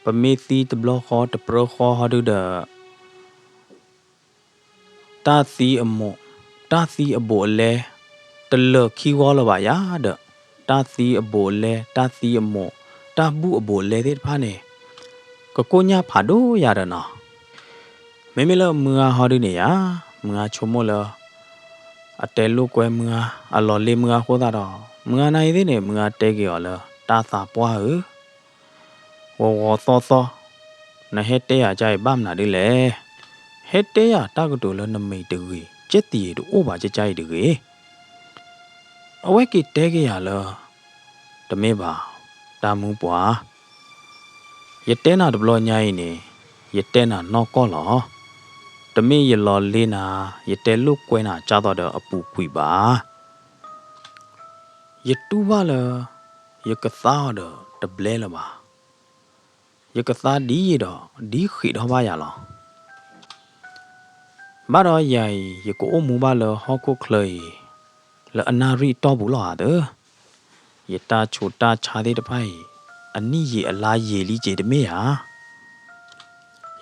ပမ့ၢ်သံတဘျီဃီတပြၢဃီဟီဒုဒီး တၢ်သံအမိၢ်, တၢ်သံအဘူးအလဲ, တလၢာ်ခံဂီၤလၢၤဘၣ်ယၤဒီး တၢ်သံအဘူးအလဲ, တၢ်သံအမိၢ်, တၢ်ဘူၣ်အဘူးအလဲသ့ၣ်တဖၣ်န့ၣ် ကကိၢ်ညၢ်ဖးဒိၣ်ယၤဒီးနီၤ. မ့မ့ၢ်လၢမုၢ်ဂၤဟီဒုန့ၣ်ယၤ, မုၢ်ဂၤဆိကမိၣ်လၢ အတဲလိာ်ကွဲမုၢ်ဂၤ, အလီၤလ့မုၢ်ဂၤအဃိသတးဒီး မုၢ်ဂၤနာ်အံၤသ့ၣ်န့ၣ် မုၢ်ဂၤတဲက့ၤအီၤလၢ တၢ်သးပှၢ်ဧၢ, ဂီၤဂီၤသီသီ, နဟဲတဲယၤကါအံၤဘၣ်မနုၤဒ်လဲၣ်. အဲၣ်တဲယၤတၢ်ကတိၤလၢနမံၤတဂ့ၤ, ကဲသံးအံၤတအိၣ်ဘၣ်ကကအံၤတဂ့ၤ. အဝဲက့ၤတဲက့ၤယၤလၢ တမ့ၢ်ဘၣ်, တၢ်မူပှၤ, ယတဲနၤတဘျီညါအံၤန့ၣ်, ယတဲနၤနီၢ်ကီၢ်လီၤ. တမ့ၢ်ယလီၤလ့နၤ, ယတဲလိာ်ကွဲနၤကၢ်သိးဒီးအပူၤကွံာ်ဘၣ်. ယတူၢ်ဘၣ်လၢ ယကသါအီၤဒီးတဘျဲလၢၤဘၣ်. ယကသါဒ်ယံာ်ဒီး ဒ်ဃံးထီၣ်ဘၣ်ယၤလီၤ. ဘၣ်ဒီးယၤအံၤ ယကအိၣ်မူဘၣ်လၢဟီၣ်ခိၣ်ချၢအံၤ လၢအနၣ်ရံၣ်တီၢ်ပူၤလီၤဧါသၢ. ယတၢ်ဆူးတၢ်ဆါသ့ၣ်တဖၣ်အံၤ အနံၣ်ယံာ်အလါယံာ်လံက့ၤတမ့ၢ်ဧါ.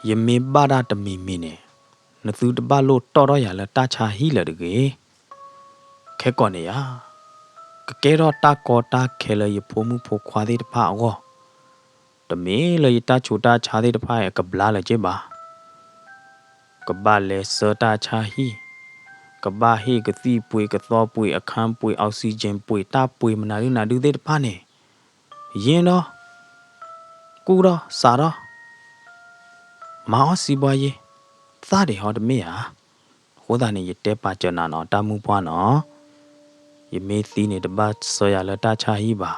ယမ့ၢ်ဘၣ်တၢ်တမံၤမံၤန့ၣ် နသုတဘၣ်လိၣ်တီၣ်ထီၣ်ယၤလၢတၢ်ဆါဟံၣ်လၢၤတဂ့ၤ. ခဲကိာ်န့ၣ်ယၤ, ကကဲထီၣ်တၢ်ကီတၢ်ခဲလၢယဖိမုၣ်ဖိခွါသ့ၣ်တဖၣ်အဂီၢ်, တမ့ၢ်လၢယတၢ်ဆူးတၢ်ဆါသ့ၣ်တဖၣ်အံၤအကဘျါလၢၤက့ၤဘၣ်. ကဘၣ်လဲၤဆှၢတၢ်ဆါဟံၣ်, ကဘၣ်ဟ့ၣ်ကသံၣ်ပှ့ၤကသီပှ့ၤအခၣ်ပှ့ၤ oxygen ပှ့ၤတၢ်ပှ့ၤမနုၤဒုနုၤဒုသ့ၣ်တဖၣ်န့ၣ်, ယ့ဒီး, ကူၣ်ဒီးစးထီၣ် မၤအီၣ်စံးဘှါယ့, သၣ်ဒံးဟီတမ့ၢ်ဧါ. အဃိသတးန့ၣ် ယတဲပာ်စၢၤနၤနီၤ တၢ်မုၢ်ပှၢ်နီၤ, ယမ့ၢ်သံန့ၣ် တဘၣ်ဆှၢယၤလၢတၢ်ဆါဟံၣ်ဘၣ်.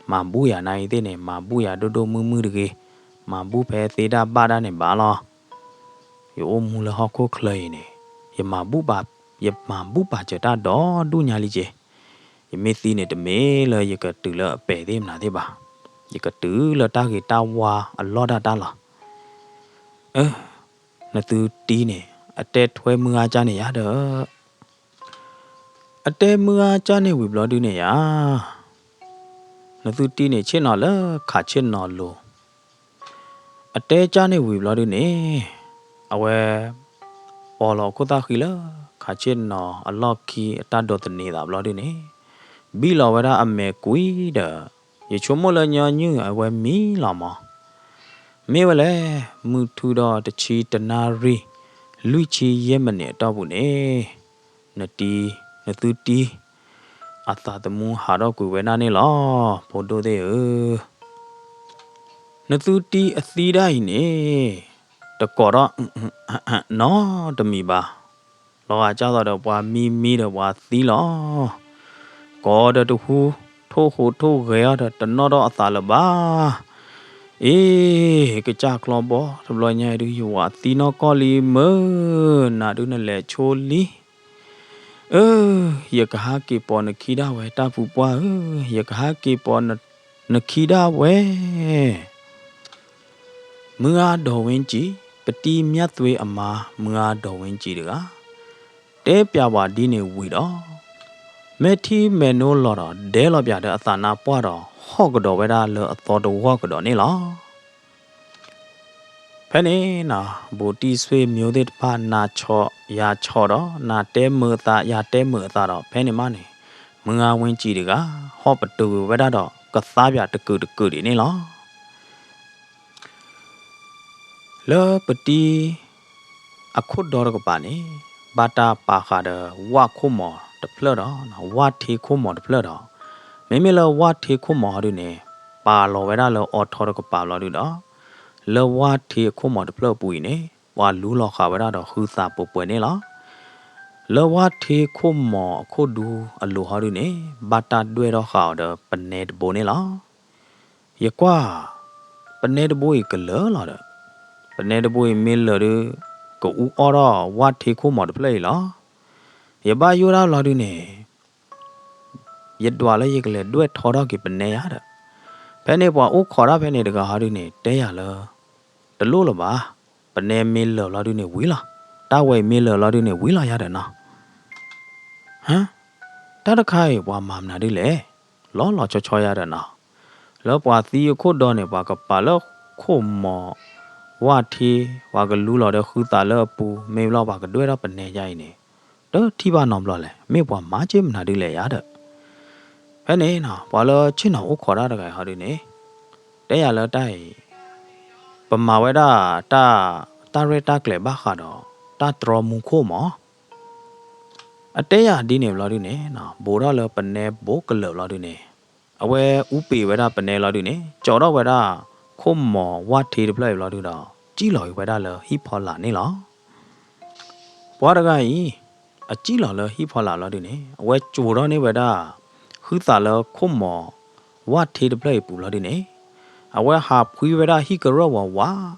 မၤဘူၣ်ယၤနၤအံၤသ့ၣ်န့ၣ် မၤဘူၣ်ယၤဒိၣ်ဒိၣ်မုၢ်မုၢ်တဂ့ၤ, မၤဘူၣ်ဖဲသ့ဒၣ်ဘၣ်ဒၣ်န့ၣ်ဘၣ်လီၤ. ယအိၣ်မူလၢဟီၣ်ခိၣ်ချၢအံၤန့ၣ်, ယမၤဘူၣ်ပာ်, ယမၤဘူၣ်ပာ်စၢၤတၢ်ဒီဒူၣ်ညါလံက့ၤ. ယမ့ၢ်သံန့ၣ် တမ့ၢ်လၢယကတုၤလၢအပဲာ်သ့ၣ်မနၤသ့ၣ်ဘၣ်. ယကတုၤလၢတၢ်ဂ့ၤတၢ်ဝါအလီၢ်ဒၣ်တၢ်လီၤ. အၢ, နသုတံၢ်န့ၣ် အတဲထွဲမုၢ်ဂၤကၢ်န့ၣ်ယၤဒီး, အတဲမုၢ်ဂၤကၢ်န့ၣ်ဝံၤဘျီဒုန့ၣ်ယၤ, နသုတံၢ်န့ၣ် ဆ့ၣ်နီၤလၢခးဆ့ၣ်နီၤလိၤ. အတဲကၢ်န့ၣ်ဝံၤဘျီဒုန့ၣ်, အဝဲ ပိာ်လီၤအခိၣ်သၣ်ဃံလၢ ခးဆ့ၣ်နီၤအလီၢ်ခံအတၢ်ဒိးသန့ၤသးဘျီဒုန့ၣ်, ဘံၣ်လီၤဝဲဒၣ်အမဲာ်ကွံာ်ဒီး, ယဆိကမိၣ်လၢညီနုၢ်အဝဲမံလီၤမး. မ့ၢ်ဝဲလဲၣ်, မုၢ်ထူဒီးတဆံတနၣ်ရံၣ် လွံၢ်ဆံယဲၢ်မံးနံးအတီၢ်ပူၤန့ၣ်, နတံၢ်, နသုတံၢ် အသးသမူဟးထီၣ်ကွံာ်ဝဲဒၣ်န့ၣ်လီၤ. ဖိဒိၣ်သ့ၣ်ဧၢ, နသုတံၢ်အသံဒၣ်အံၤန့ၣ်, တကိးထီၣ် နီတမံၤဘၣ်. လီၤဂာ်ကၢ်သိးဒီးပှၤမံမံဒီးပှၤသံလီၤ. ကိးဒီးတဟူ, ထိၣ်ဟူးထိၣ်ဂဲၤအီၤဒီးတနီၣ်ထီၣ်အသးလၢၤဘၣ်. အ့, ကစၢ်ကျီဘီ တဘျီညါအံၤဒု ယဝၤသံနီၢ်ကီၢ်လံမ့ၢ်, နၤဒုနလဲၤဆိလံ. အၢ, ယကဟးက့ၤပိာ်နခံဒၣ်ဝဲ တၢ်ပူၤပှၢ်ဧၢ, ယကဟးက့ၤပိာ်နခံဒၣ်ဝဲ. မုၢ်ဂၤဒိးဝ့ကံ, ပတံၤမျၢ်သွ့အမါ မုၢ်ဂၤဒိးဝ့ကံတဂၤ, တဲပျးဝဲဒ်န့ၣ်ဝံၤဒီး, မဲာ်ထံမဲာ်နိလီၤဒီး ဒဲလီၤပျးဒီးအသးနါပှၢ်ဒီး ဟီၣ်ကဒီးဝဲဒၣ်လၢအသီတဝီၢ်ကဒီးန့ၣ်လီၤ. ဖဲန့ၣ်နီၤ ဘူးတံၢ်ဆွေမျိုးသ့ၣ်တဖၣ် နၤဆီၣ်ယၤဆီၣ်ဒီး နၤတဲမုာ်အသး ယၤတဲမုာ်အသးဒီး ဖဲန့ၣ်မးန့ၣ် မုၢ်ဂၤဝ့ကံတဂၤ ဟီၣ်ပတုာ်ကွံာ်ဝဲဒၣ်ဒီး ကသါပၠးတကုာ်တကုာ်ဒံးန့ၣ်လီၤ. လၢပတံၤအခိၣ်ဒီတကပၤန့ၣ် ဘၣ်တၢ်ပာ်ဃာ်ဒီးဝၣ်ခိၣ်မီၤတဖျၢၣ်ဒီး ဝၣ်ထ့ခိၣ်မီၤတဖျၢၣ်ဒီး မ့မ့ၢ်လၢဝၣ်ထ့ခိၣ်မီၤဟီဒုန့ၣ် ပာ်လီၤဝဲဒၣ်လၢအိးထီတကပၤဘျီဒုဒီး လၢဝၣ်ထ့အခိၣ်မီၤတဖျၢၣ်အပူၤအံၤန့ၣ် ပှၤလူလီၤဃာ်ဝဲဒၣ်ဒီးဃုသးပှဲၤပှဲၤန့ၣ်လီၤ. လၢဝၣ်ထ့ခိၣ်မီၤအခိၣ်ဒူအလိၤဟီဒုန့ၣ် ဘၣ်တၢ်ဒွဲၣ်ထီၣ်ဃာ်အီၤဒီးပနဲတဘိန့ၣ်လီၤ. ယကွၢ်, ပနဲတဘိအံၤကလၢာ်လီၤဒီး ပနဲတဘိအံၤမ့ၢ်လၢာ်ဒု ကအူအီၣ်ထီၣ်ဝၣ်ထ့ခိၣ်မီၤတဖျၢၣ်အံၤလီၤ. ယဘၣ်ယိၣ်ဒၣ်လီၤဒုန့ၣ် ယဒွးလၢယကလဲၤဒွဲၣ်ထီထီၣ်က့ၤပနဲယၤဒီး ဖဲန့ၣ်ပှၤအိၣ်ခိးတၢ်ဖဲန့ၣ်တဂၤဟီဒုန့ၣ် တဲယၤလၢ တလိၣ်လၢၤဘၣ်, ပနဲမ့ၢ်လၢာ်လီၤဒုန့ၣ်ဝံၤလီၤ. တၢ်ဝဲအံၤမ့ၢ်လၢာ်လီၤဒုန့ၣ်ဝံၤလီၤယၤဒီးနီၤ. ဟါ, တၢ်တခါအံၤပှၤမၤမနုၤဒ်လဲၣ်. လီၤလီၤဆီဆီယၤဒီးနီၤ. လၢပှၤသံအခိၣ်ဒီန့ၣ် ပှၤကပာ်လၢခိၣ်မီၤဝၣ်ထ့, ပှၤကလူလီၤဒီးဃုသးလၢအပူၤ, မ့ၢ်ဘျီပှၤကဒွဲၣ်ထီၣ်ပနဲယၤအံၤန့ၣ် တထံၣ်ဘၣ်နီတဘျီလဲၣ်, မ့ၢ်ပှၤမၤက့မနုၤဒ်လဲၣ်ယၤဒီး ဖဲန့ၣ်နီၤ ပှၤလၢဆ့ၣ်နီၤအိၣ်ခိးတၢ်တဂၤအံၤဟီဒုန့ၣ် တဲယၤလၢတၢ်အံၤ ပမၤဝဲဒၣ်တၢ်, တၢ်ရဲၣ်တၢ်ကျဲၤဘၣ်ဃးဒီး တၢ်တြီမူခိၣ်မီၤ. အတဲယၤဒ်န့ၣ်ဘျီဒုန့ၣ် ဘူးထီၣ်လၢပနဲဘူးကလၢာ်ဘျီဒုန့ၣ် အဝဲအူပ့ၤဝဲဒၣ်ပနဲလီၤဒုန့ၣ် ကၠီထီၣ်ဝဲဒၣ်ခိၣ်မီၤဝၣ်ထ့တဖျၢၣ်အံၤဘျီဒုဒီး ကံၣ်လီၤက့ၤဝဲဒၣ်လၢဟံၣ်ဖီလာ်န့ၣ်လီၤ. ပှၤတဂၤအံၤ အစံၣ်လီၤလၢဟံၣ်ဖီလာ်ဘျီဒုန့ၣ် အဝဲစိာ်ထီၣ်န့ၢ်ဝဲဒၣ် ဃုသးလၢခိၣ်မီၤဝၣ်ထ့တဖျၢၣ်အံၤပူၤဘျီဒုန့ၣ် အဝဲဟးဖှံဝဲဒၣ်ဟံၣ်ကရၢၢ်ဝးဝး,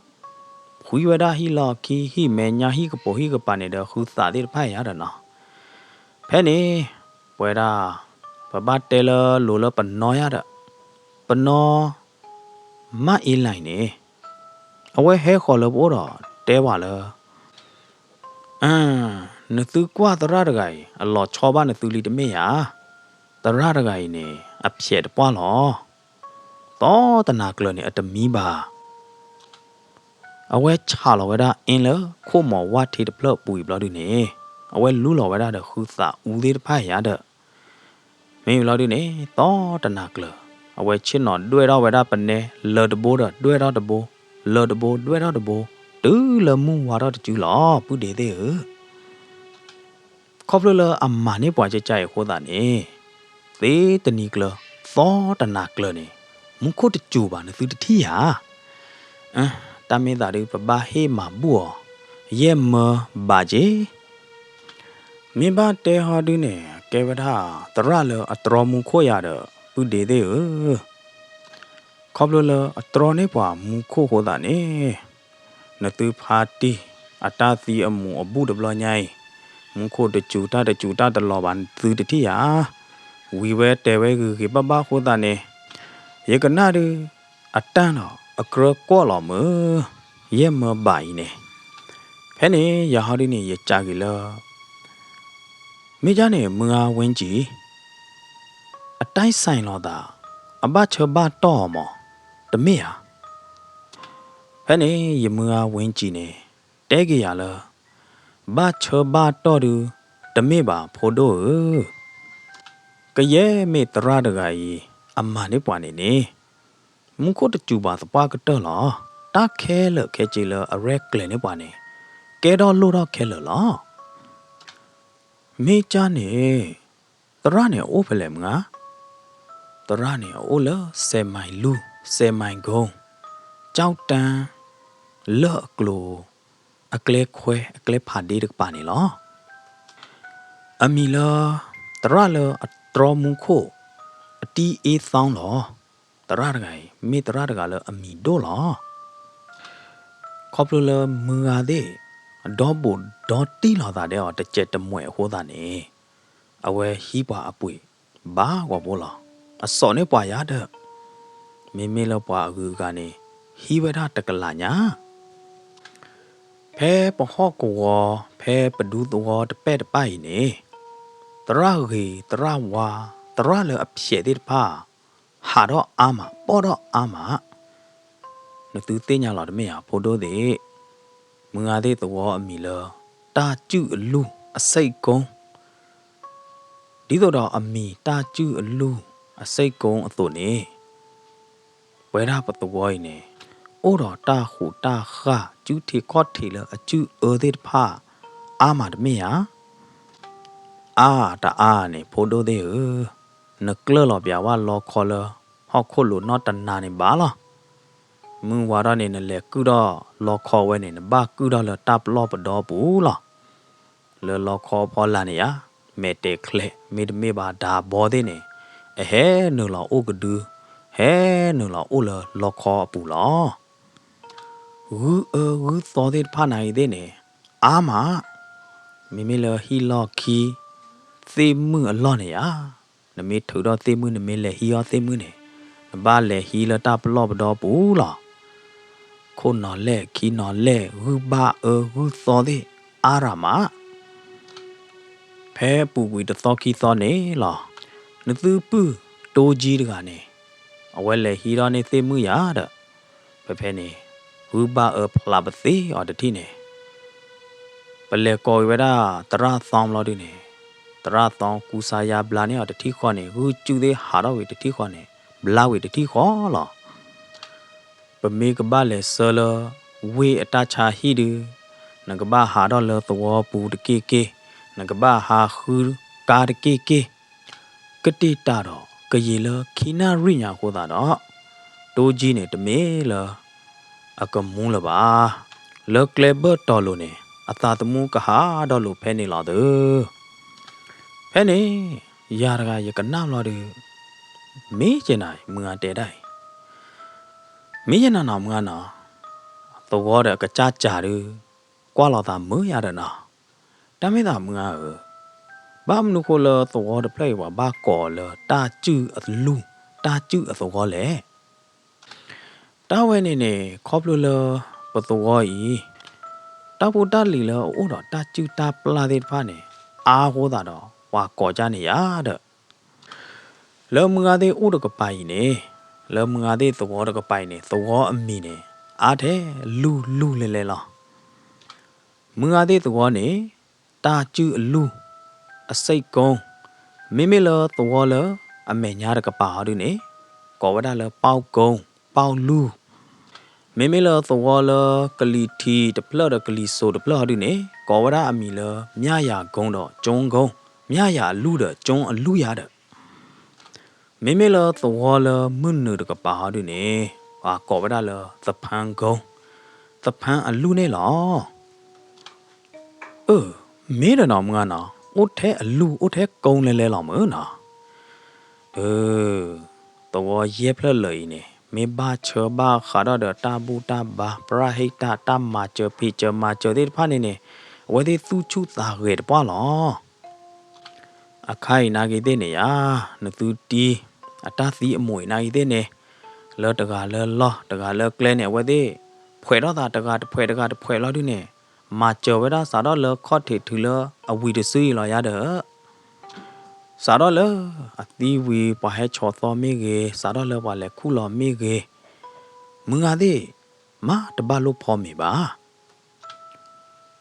ဖှံဝဲဒၣ်ဟံၣ်လီၢ်ခံ ဟံၣ်မဲာ်ညါ ဟံၣ်ကပိာ်ဟံၣ်ကပၤန့ၣ်ဒီး ဃုသးသ့ၣ်တဖၣ်ယါဒီးနီၤ. ဖဲန့ၣ် ပဝဲဒၣ် ပဘၣ်တဲလၢလိၤလၢပနီၢ်ယါဒီး ပနီၢ် မၢ်အ့လၢ်န့ၣ် အဝဲဟဲဃီၤလၢပအိၣ်ဒီးတဲဝဲလၢ နသုကွၢ်သရၣ်တဂၤအံၤ အလီၤဆီဘၣ်နသုလံတမ့ၢ်ဧါ. သရၣ်တဂၤအံၤန့ၣ် အဖျဲးတပှၢ်လီၤ. သီတနၤကျၢၤန့ၣ် အတမံဘၣ်. အဝဲဆးလီၤဝဲဒၣ်အ့လၢခိၣ်မီၤဝၣ်ထ့တဖျၢၣ်အပူၤအံၤဘျီဒုန့ၣ် အဝဲလူလီၤဝဲဒၣ်ဒီးဃုသးအူသ့ၣ်တဖၣ်ယါဒီး မ့ၢ်ဘျီဒုန့ၣ် သီတနၤကျၢၤ အဝဲဆ့ၣ်နီၤဒွဲၣ်ထီၣ်ဝဲဒၣ်ပနဲ လၢတဘိဒီးဒွဲၣ်ထီၣ်တဘိ, လၢတဘိဒွဲၣ်ထီၣ်တဘိ, တုၤလၢမုၢ်ဝါထီၣ်တစုလီၤ ပုၢ်ဒ့သ့ၣ်ဧၢ. ခီဖျိလၢအမၤန့ၢ်ပှၤကကါအံၤအဃိသတးန့ၣ် သ့တနံၤကျၢၤ သီတနၤကျၢၤန့ၣ် မူခိၣ်တစူၤဘၣ် နသုတထံၣ်ဧါ. တၢ်မ့ၢ်သးဒု ပဘၣ်ဟ့ၣ်မၤဘူၣ်အီၤ ယဲၢ်မၢဘးက့ၤ. မ့ၢ်ဘၣ်တဲဟီဒုန့ၣ် ကဲဝဲဒၣ် သရၣ်လၢအတြီမူခိၣ်ယၤဒီး ပုၢ်ဒ့သ့ၣ်ဧၢ. ခီဖျိလၢအတြီန့ၢ်ပှၤမူခိၣ်အဃိသတးန့ၣ် နသုဖါတံၢ် အတၢ်သံအမူးအဘူၣ်တဘျီညါအံၤ မူခိၣ်တစူၤ တၢ်တစူၤတၢ်တလီၤဘၣ် နသုတထံၣ်ယၤ. ဝံၤဝဲတဲဝဲဂ့ၤဂ့ၤဘၣ်ဘၣ်အဃိသတးန့ၣ် ယကနၣ်ဒု အတၢ်ဒီးအကြၢးကွီၢ်လီၤမုၢ် ယဲၢ်မၢဘးအံၤန့ၣ်. ဖဲန့ၣ် ယၤဟီဒုန့ၣ် ယကးက့ၤလၢ မ့ၢ်ကၢ်န့ၣ် မုၢ်ဂၤဝ့ကံ အတၢ်စဲးလီၤသး အဘၣ်ဆၢဘၣ်တီၢ်အီၤမး တမ့ၢ်ဧါ. ဖဲန့ၣ် ယမုၢ်ဂၤဝ့ကံန့ၣ် တဲက့ၤယၤလၢ ဘၣ်ဆၢဘၣ်တီၢ်ဒု တမ့ၢ်ဘၣ်ဖိဒိၣ်ဧၢ. ကယဲၢ်မ့ၢ်သရၣ်တဂၤအံၤ အမၤန့ၢ်ပှၤန့ၣ်န့ၣ် မူခိၣ်တစူၤဘၣ်သပှၢ်ကတၢၢ်လီၤ. တၢ်ခဲလၢာ်ခဲဆ့လၢအရဲၣ်ကျဲၤန့ၢ်ပှၤန့ၣ် ကဲထီၣ်လိၣ်ထီၣ်ခဲလၢာ်လီၤ. မ့ၢ်ကၢ်န့ၣ် သရၣ်န့ၣ်အအိၣ်ဖဲလဲၣ်မုၢ်ဧါ. သရၣ်န့ၣ်အအိၣ်လၢ စဲးမံၤလူၢ် စဲးမံၤကိ ကၠီၣ်တၢ် လၢအကျိၤ အကျဲခွဲ အကျဲဖးဒ့တကပၤန့ၣ်လီၤ. အမံၤလၢ သရၣ်လၢအတြီမူခိၣ် အတံအ့သီလီၤ. သရၣ်တဂၤအံၤ မ့ၢ်သရၣ်တဂၤလၢအမံၤဒိၣ်လီၤ. ခီဖျိလၢမုၢ်ဂၤသ့ၣ် ဒီဘူးဒီတံၢ်လီၤသးဒီးအီၤ တစဲးတမှဲးအဃိသတးန့ၣ် အဝဲဟံးပှၤအပှ့ၤဘၣ်ဂီၤဖိလီၤ. အစိာ်န့ၢ်ပှၤယါဒီး မ့မ့ၢ်လၢပှၤအဂုၤအဂၤန့ၣ် ဟံးဝဲဒၣ်တကလးညါ. ဖဲပဟီၣ်ကဝီၤ ဖဲပဒူသဝီတပဲၢ်တပၢ်အံၤန့ၣ် သရၣ်ဂ့ၤ သရၣ်ဝါ သရၣ်လၢအဖျဲးသ့ၣ်တဖၣ် ဟးထီၣ်အါမး ပီၣ်ထီၣ်အါမး. နသုသ့ၣ်ညါလီၤတမ့ၢ်ဧါ ဖိဒိၣ်သ့ၣ်. မုၢ်ဂၤသ့ၣ်သဝီအမံၤလၢ တၢ်စုၣ်အလူၢ်အစ့ၢ်ကိ ဒ်သိးဒီးအမံၤတၢ်စုၣ်အလူၢ်အစ့ၢ်ကိအသိးန့ၣ် ပဝဲဒၣ်ပသဝီအံၤန့ၣ် အိၣ်ဒီးတၢ်ဃူးတၢ်ဃၢ် စုၣ်ထံခီၣ်ထံးလၢအစုၣ်အၢသ့ၣ်တဖၣ် အါမးတမ့ၢ်ဧါ. အါတအါန့ၣ် ဖိဒိၣ်သ့ၣ်ဧၢ, နကျၢၢ်လီၤပျးဝဲလီခီလၢ ဟီၣ်ခိၣ်လိၤနီၢ်တနၤန့ၣ်ဘၣ်လီၤ. မုၢ်ဝါထီၣ်န့ၣ် နလဲၤကုၢ်ထီၣ်လီခီဝဲန့ၣ် နဘၣ်ကုၢ်ထီၣ်လၢတၢ်ပလီၢ်ပဒီပူၤလီၤ. လၢလီခီဖီလာ်န့ၣ်ယါ, မဲာ်တဲာ်ချဲး မ့တမ့ၢ်ဘၣ်ဒါဘီသ့ၣ်န့ၣ် အဟဲနုာ်လီၤအိၣ်ကဒု, ဟဲနုာ်လီၤအိၣ်လၢလီခီအပူၤလီၤ. ဂုၢ်အၢဂုၢ်သီသ့ၣ်တဖၣ်နၤအံၤသ့ၣ်န့ၣ် အါမး, မ့မ့ၢ်လၢဟံၣ်လီၢ်ခံ သ့ၣ်မုၣ်အလီၢ်န့ၣ်ယါ, နမ့ၢ်ထုးထီၣ်သ့ၣ်မုၣ် နမ့ၢ်လဲၤဟံးအီၣ်သ့ၣ်မုၣ်န့ၣ် နဘၣ်လဲၤဟံးလၢတၢ်ပလီၢ်ပဒီပူၤလီၤ. ခိၣ်နီၤလဲၣ် ခံနီၤလဲၣ် ဂုၢ်ဘၣ်အၢဂုၢ်သီသ့ၣ် အါရၤမး. ဖဲအပူၤကွံာ်တသီခံသီန့ၣ်လီၤ, နသုပုၢ်တိကၠံတဂၤန့ၣ် အဝဲလဲၤဟံးထီၣ်န့ၢ်သ့ၣ်မုၣ်ယါဒီး ဖဲဖဲန့ၣ် ဂုၢ်ဘၣ်အၢဖျးပသ့အီၤတထံၣ်န့ၣ် ပလဲၤကိးက့ၤဝဲဒၣ်သရၣ်သီဘျီဒုန့ၣ်, သရၣ်သီကူစါယါဘျါန့ၢ်အီၤတထံၣ်ဃီန့ၣ် ဂုၢ်စုၣ်သ့ၣ်ဟးထီၣ်ဝံၤတထံၣ်ဃီန့ၣ် ဘျါဝံၤတထံၣ်ဃီလီၤ. ပမ့ၢ်ကဘၣ်လဲၤဆှၢလၢ ဝ့ၢ်အတၢ်ဆါဟံၣ်ဒု, နကဘၣ်ဟးထီၣ်လၢသဝီပူၤတက့ၢ်က့ၢ်, နကဘၣ်ဟးဃုကါတက့ၢ်က့ၢ်, ကတ့ၢ်တၢ်ဒီးကယံာ်လၢခံနၣ်ရံၣ်ညါအဃိသတးဒီး တိကၠံန့ၣ်တမ့ၢ်လၢ အကမူလၢၤဘၣ်. လၢကျဲဘၢၣ်တီၤလိၤန့ၣ် အသးသမူကဟးဒီးလိာ်ဖဲန့ၣ်လီၤသၢ. ဖဲန့ၣ် ယၤတဂၤယကနၣ်ဘျီဒုး, မ့ၢ်က့ၤနၤ မုၢ်ဂၤတဲဒၣ်အံၤ, မ့ၢ်ယနၤနီၤ မုၢ်ဂၤနီၤ, သဝီဒီးအကစၢ်စၢ်ဒုး ကွၢ်လီၤသးမုာ်ယၤဒီးနီၤ. တၢ်မ့ၢ်သးမုၢ်ဂၤဧၢ, ဘၣ်မနုၤဃိလၢသဝီတဖျၢၣ်အံၤ ပှၤဘၣ်ကိးအီၤလၢတၢ်စုၣ်အလူၢ်, တၢ်စုၣ်အသဝီလဲၣ်. တၢ်ဝဲန့ၣ်န့ၣ် ခီဖျိလၢပသဝီအံၤ တၢ်ဖိတၢ်လံၤလၢအအိၣ်ဒီးတၢ်စုၣ်တၢ်ပျၢ်သ့ၣ်တဖၣ်န့ၣ် အါအဃိသတးဒီး ပှၤကိးကၢ်န့ၣ်ယၤဒီး လၢမုၢ်ဂၤသ့ၣ်အိၣ်တကပၤအံၤန့ၣ်, လၢမုၢ်ဂၤသ့ၣ်သဝီတကပၤအံၤန့ၣ် သဝီအမံၤန့ၣ် အါထဲလူၢ်လူၢ်လဲၤလဲၤလီၤ. မုၢ်ဂၤသ့ၣ်သဝီန့ၣ် တၢ်စုၣ်အလူၢ်, အစိတ်ကုန်း, မ့မ့ၢ်လၢသဝီလၢအမဲာ်ညါတကပၤဟီဒုန့ၣ် ကိးဝဲဒၣ်လၢ ပေါက်ကုန်း, ပေါက်လူၢ်. မ့မ့ၢ်လၢသဝီလၢကလံၤထံးတဖျၢၣ်ဒီးကလံၤစိးတဖျၢၣ်ဟီဒုန့ၣ် ကိးဝဲဒၣ်အမံၤလၢ မြရန်ကုန်းဒီး ကျွန်းကုန်း, မြရန်အလူၢ်ဒီး ကျွန်းအလူၢ်ယၤဒီး မ့မ့ၢ်လၢသဝီလၢမုၢ်နုာ်တကပၤဟီဒုန့ၣ် ပှၤကိးဝဲဒၣ်လၢ သဖန်းကုန်း, သဖန်းအလူၢ်န့ၣ်လီၤ. အၢ, မ့ၢ်ဒီးနီၤ မုၢ်ဂၤနီၤ, အိၣ်ထဲအလူၢ် အိၣ်ထဲကုန်းလဲၤလဲၤလီၤမုၢ်နီၤ. အၢ, သဝီယဲၢ်ဖျၢၣ်လၢာ်အံၤန့ၣ် မ့ၢ်ဘၣ်ဆၢဘၣ်ဃးဒီးတၢ်ဘူၣ်တၢ်ဘါ ပရဟိတ တၢ်မၤစၢၤဖံးစၢၤမၤစၢၤသ့ၣ်တဖၣ်န့ၣ်န့ၣ် အဝဲသ့ၣ်သူၣ်ဆူၣ်သးဂဲၤတပှၢ်လီၤ. အခါအံၤနာ်က့ၤသ့ၣ်န့ၣ်ယါ, နသုတံၤ အတၢ်သံအမူးအံၤနာ်က့ၤသ့ၣ်န့ၣ်, လၢတဂၤလၢလီၢ် တဂၤလၢကျဲန့ၣ် အဝဲသ့ၣ် ဖှဲးထီၣ်သးတဂၤတဖှဲးတဂၤတဖှဲးလီၤဒုန့ၣ်, မၤစၢၤဝဲဒၣ်စးထီၣ်လၢခီၣ်ထံးတုၤလၢအဝံၤတစုအံၤလီၤယါဒီး စးထီၣ်လၢအသံဝံၤ ပှၤဟဲဆီၣ်သီမ့ၢ်ဂ့ၤ, စးထီၣ်လၢပှၤလဲၤခူၣ်လီၤမ့ၢ်ဂ့ၤ, မုၢ်ဂၤသ့ၣ် မၤတဘၣ်လိၣ်ဖီမ့ၤဘၣ်.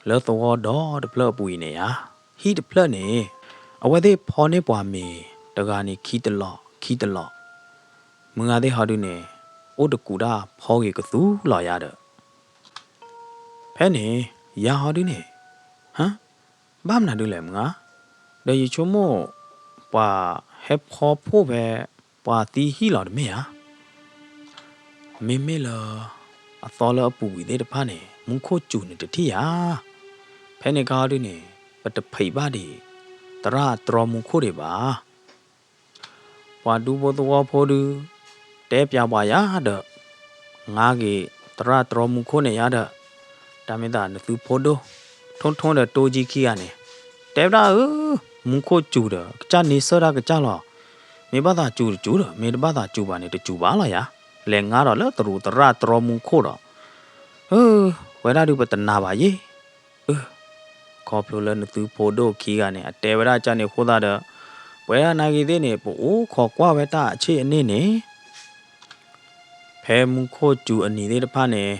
လၢသဝီဒီတဖျၢၣ်အပူၤအံၤန့ၣ်ဧါ, ဟံၣ်တဖျၢၣ်န့ၣ် အဝဲသ့ၣ်ဖီန့ၢ်ပှၤမ့ၤ တဂၤန့ၣ်ခံတလီၢ် ခံတလီၢ်, မုၢ်ဂၤသ့ၣ်ဟီဒုန့ၣ် အိၣ်တကူးတၢ်ဖီဂ့ၤကသူလီၤယါဒီး ဖဲန့ၣ် ယၤဟီဒုန့ၣ်, ဟါ, ဘၣ်မနုၤဒုလဲၣ်မုၢ်ဧါ, ဒီးယဆိကမိၣ် ပှၤဟဲဖီဖှိၣ်ဖဲ ပှၤသံဟံၣ်လီၤတမ့ၢ်ဧါ. မ့မ့ၢ်လၢ အသီလၢအပူၤကွံာ်သ့ၣ်တဖၣ်န့ၣ် မူခိၣ်စူၤန့ၣ်တထံၣ်ဧါ. ဖဲန့ၣ်ခါဟီဒုန့ၣ် ပတဖံးဘၣ်ဒံး သရၣ်အတြီမူခိၣ်ဒံးဘၣ်. ပှၤဒူဖိသဝီဖိဒု တဲပၠးပှၤယါဒီး ငါဂ့ၤသရၣ်တြီမူခိၣ်န့ၣ်ယါဒီး တၢ်မ့ၢ်သးနသုဖိဒိၣ် ထိၣ်ထိၣ်ဒီးတိကံခံဂၤန့ၣ် တဲဝဲဒၣ်ဧၢ, မူခိၣ်စူၤဒီး ကစၢ်န့ဆၢၣ်တၢ်ကစၢ်လီၤ. မ့ၢ်ဘၣ်သးစူၤတစူၤဒီး မ့ၢ်တဘၣ်သးစူၤဘၣ်န့ၣ် တစူၤဘၣ်လီၤယါ. လဲၤငါဒီးလၢတရူးသရၣ်တြီမူခိၣ်ဒီး အၢ, ဝဲဒၣ်ဒုပတနာ်ဘၣ်ယ့ၢ်. အၢ, ခီဖျိလၢနသုဖိဒိၣ်ခံဂၤန့ၣ် အတဲဝဲဒၣ်ကၢ်န့ၣ်အဃိသတးဒီး ပဝဲဒၣ်နာ်က့ၤသ့ၣ်န့ၣ် ပအိၣ်ခိးကွၢ်ဝဲတၢ်အဆ့ၣ်အန့ၣ်န့ၣ် ဖဲမူခိၣ်စူၤအနံၤသ့ၣ်တဖၣ်န့ၣ်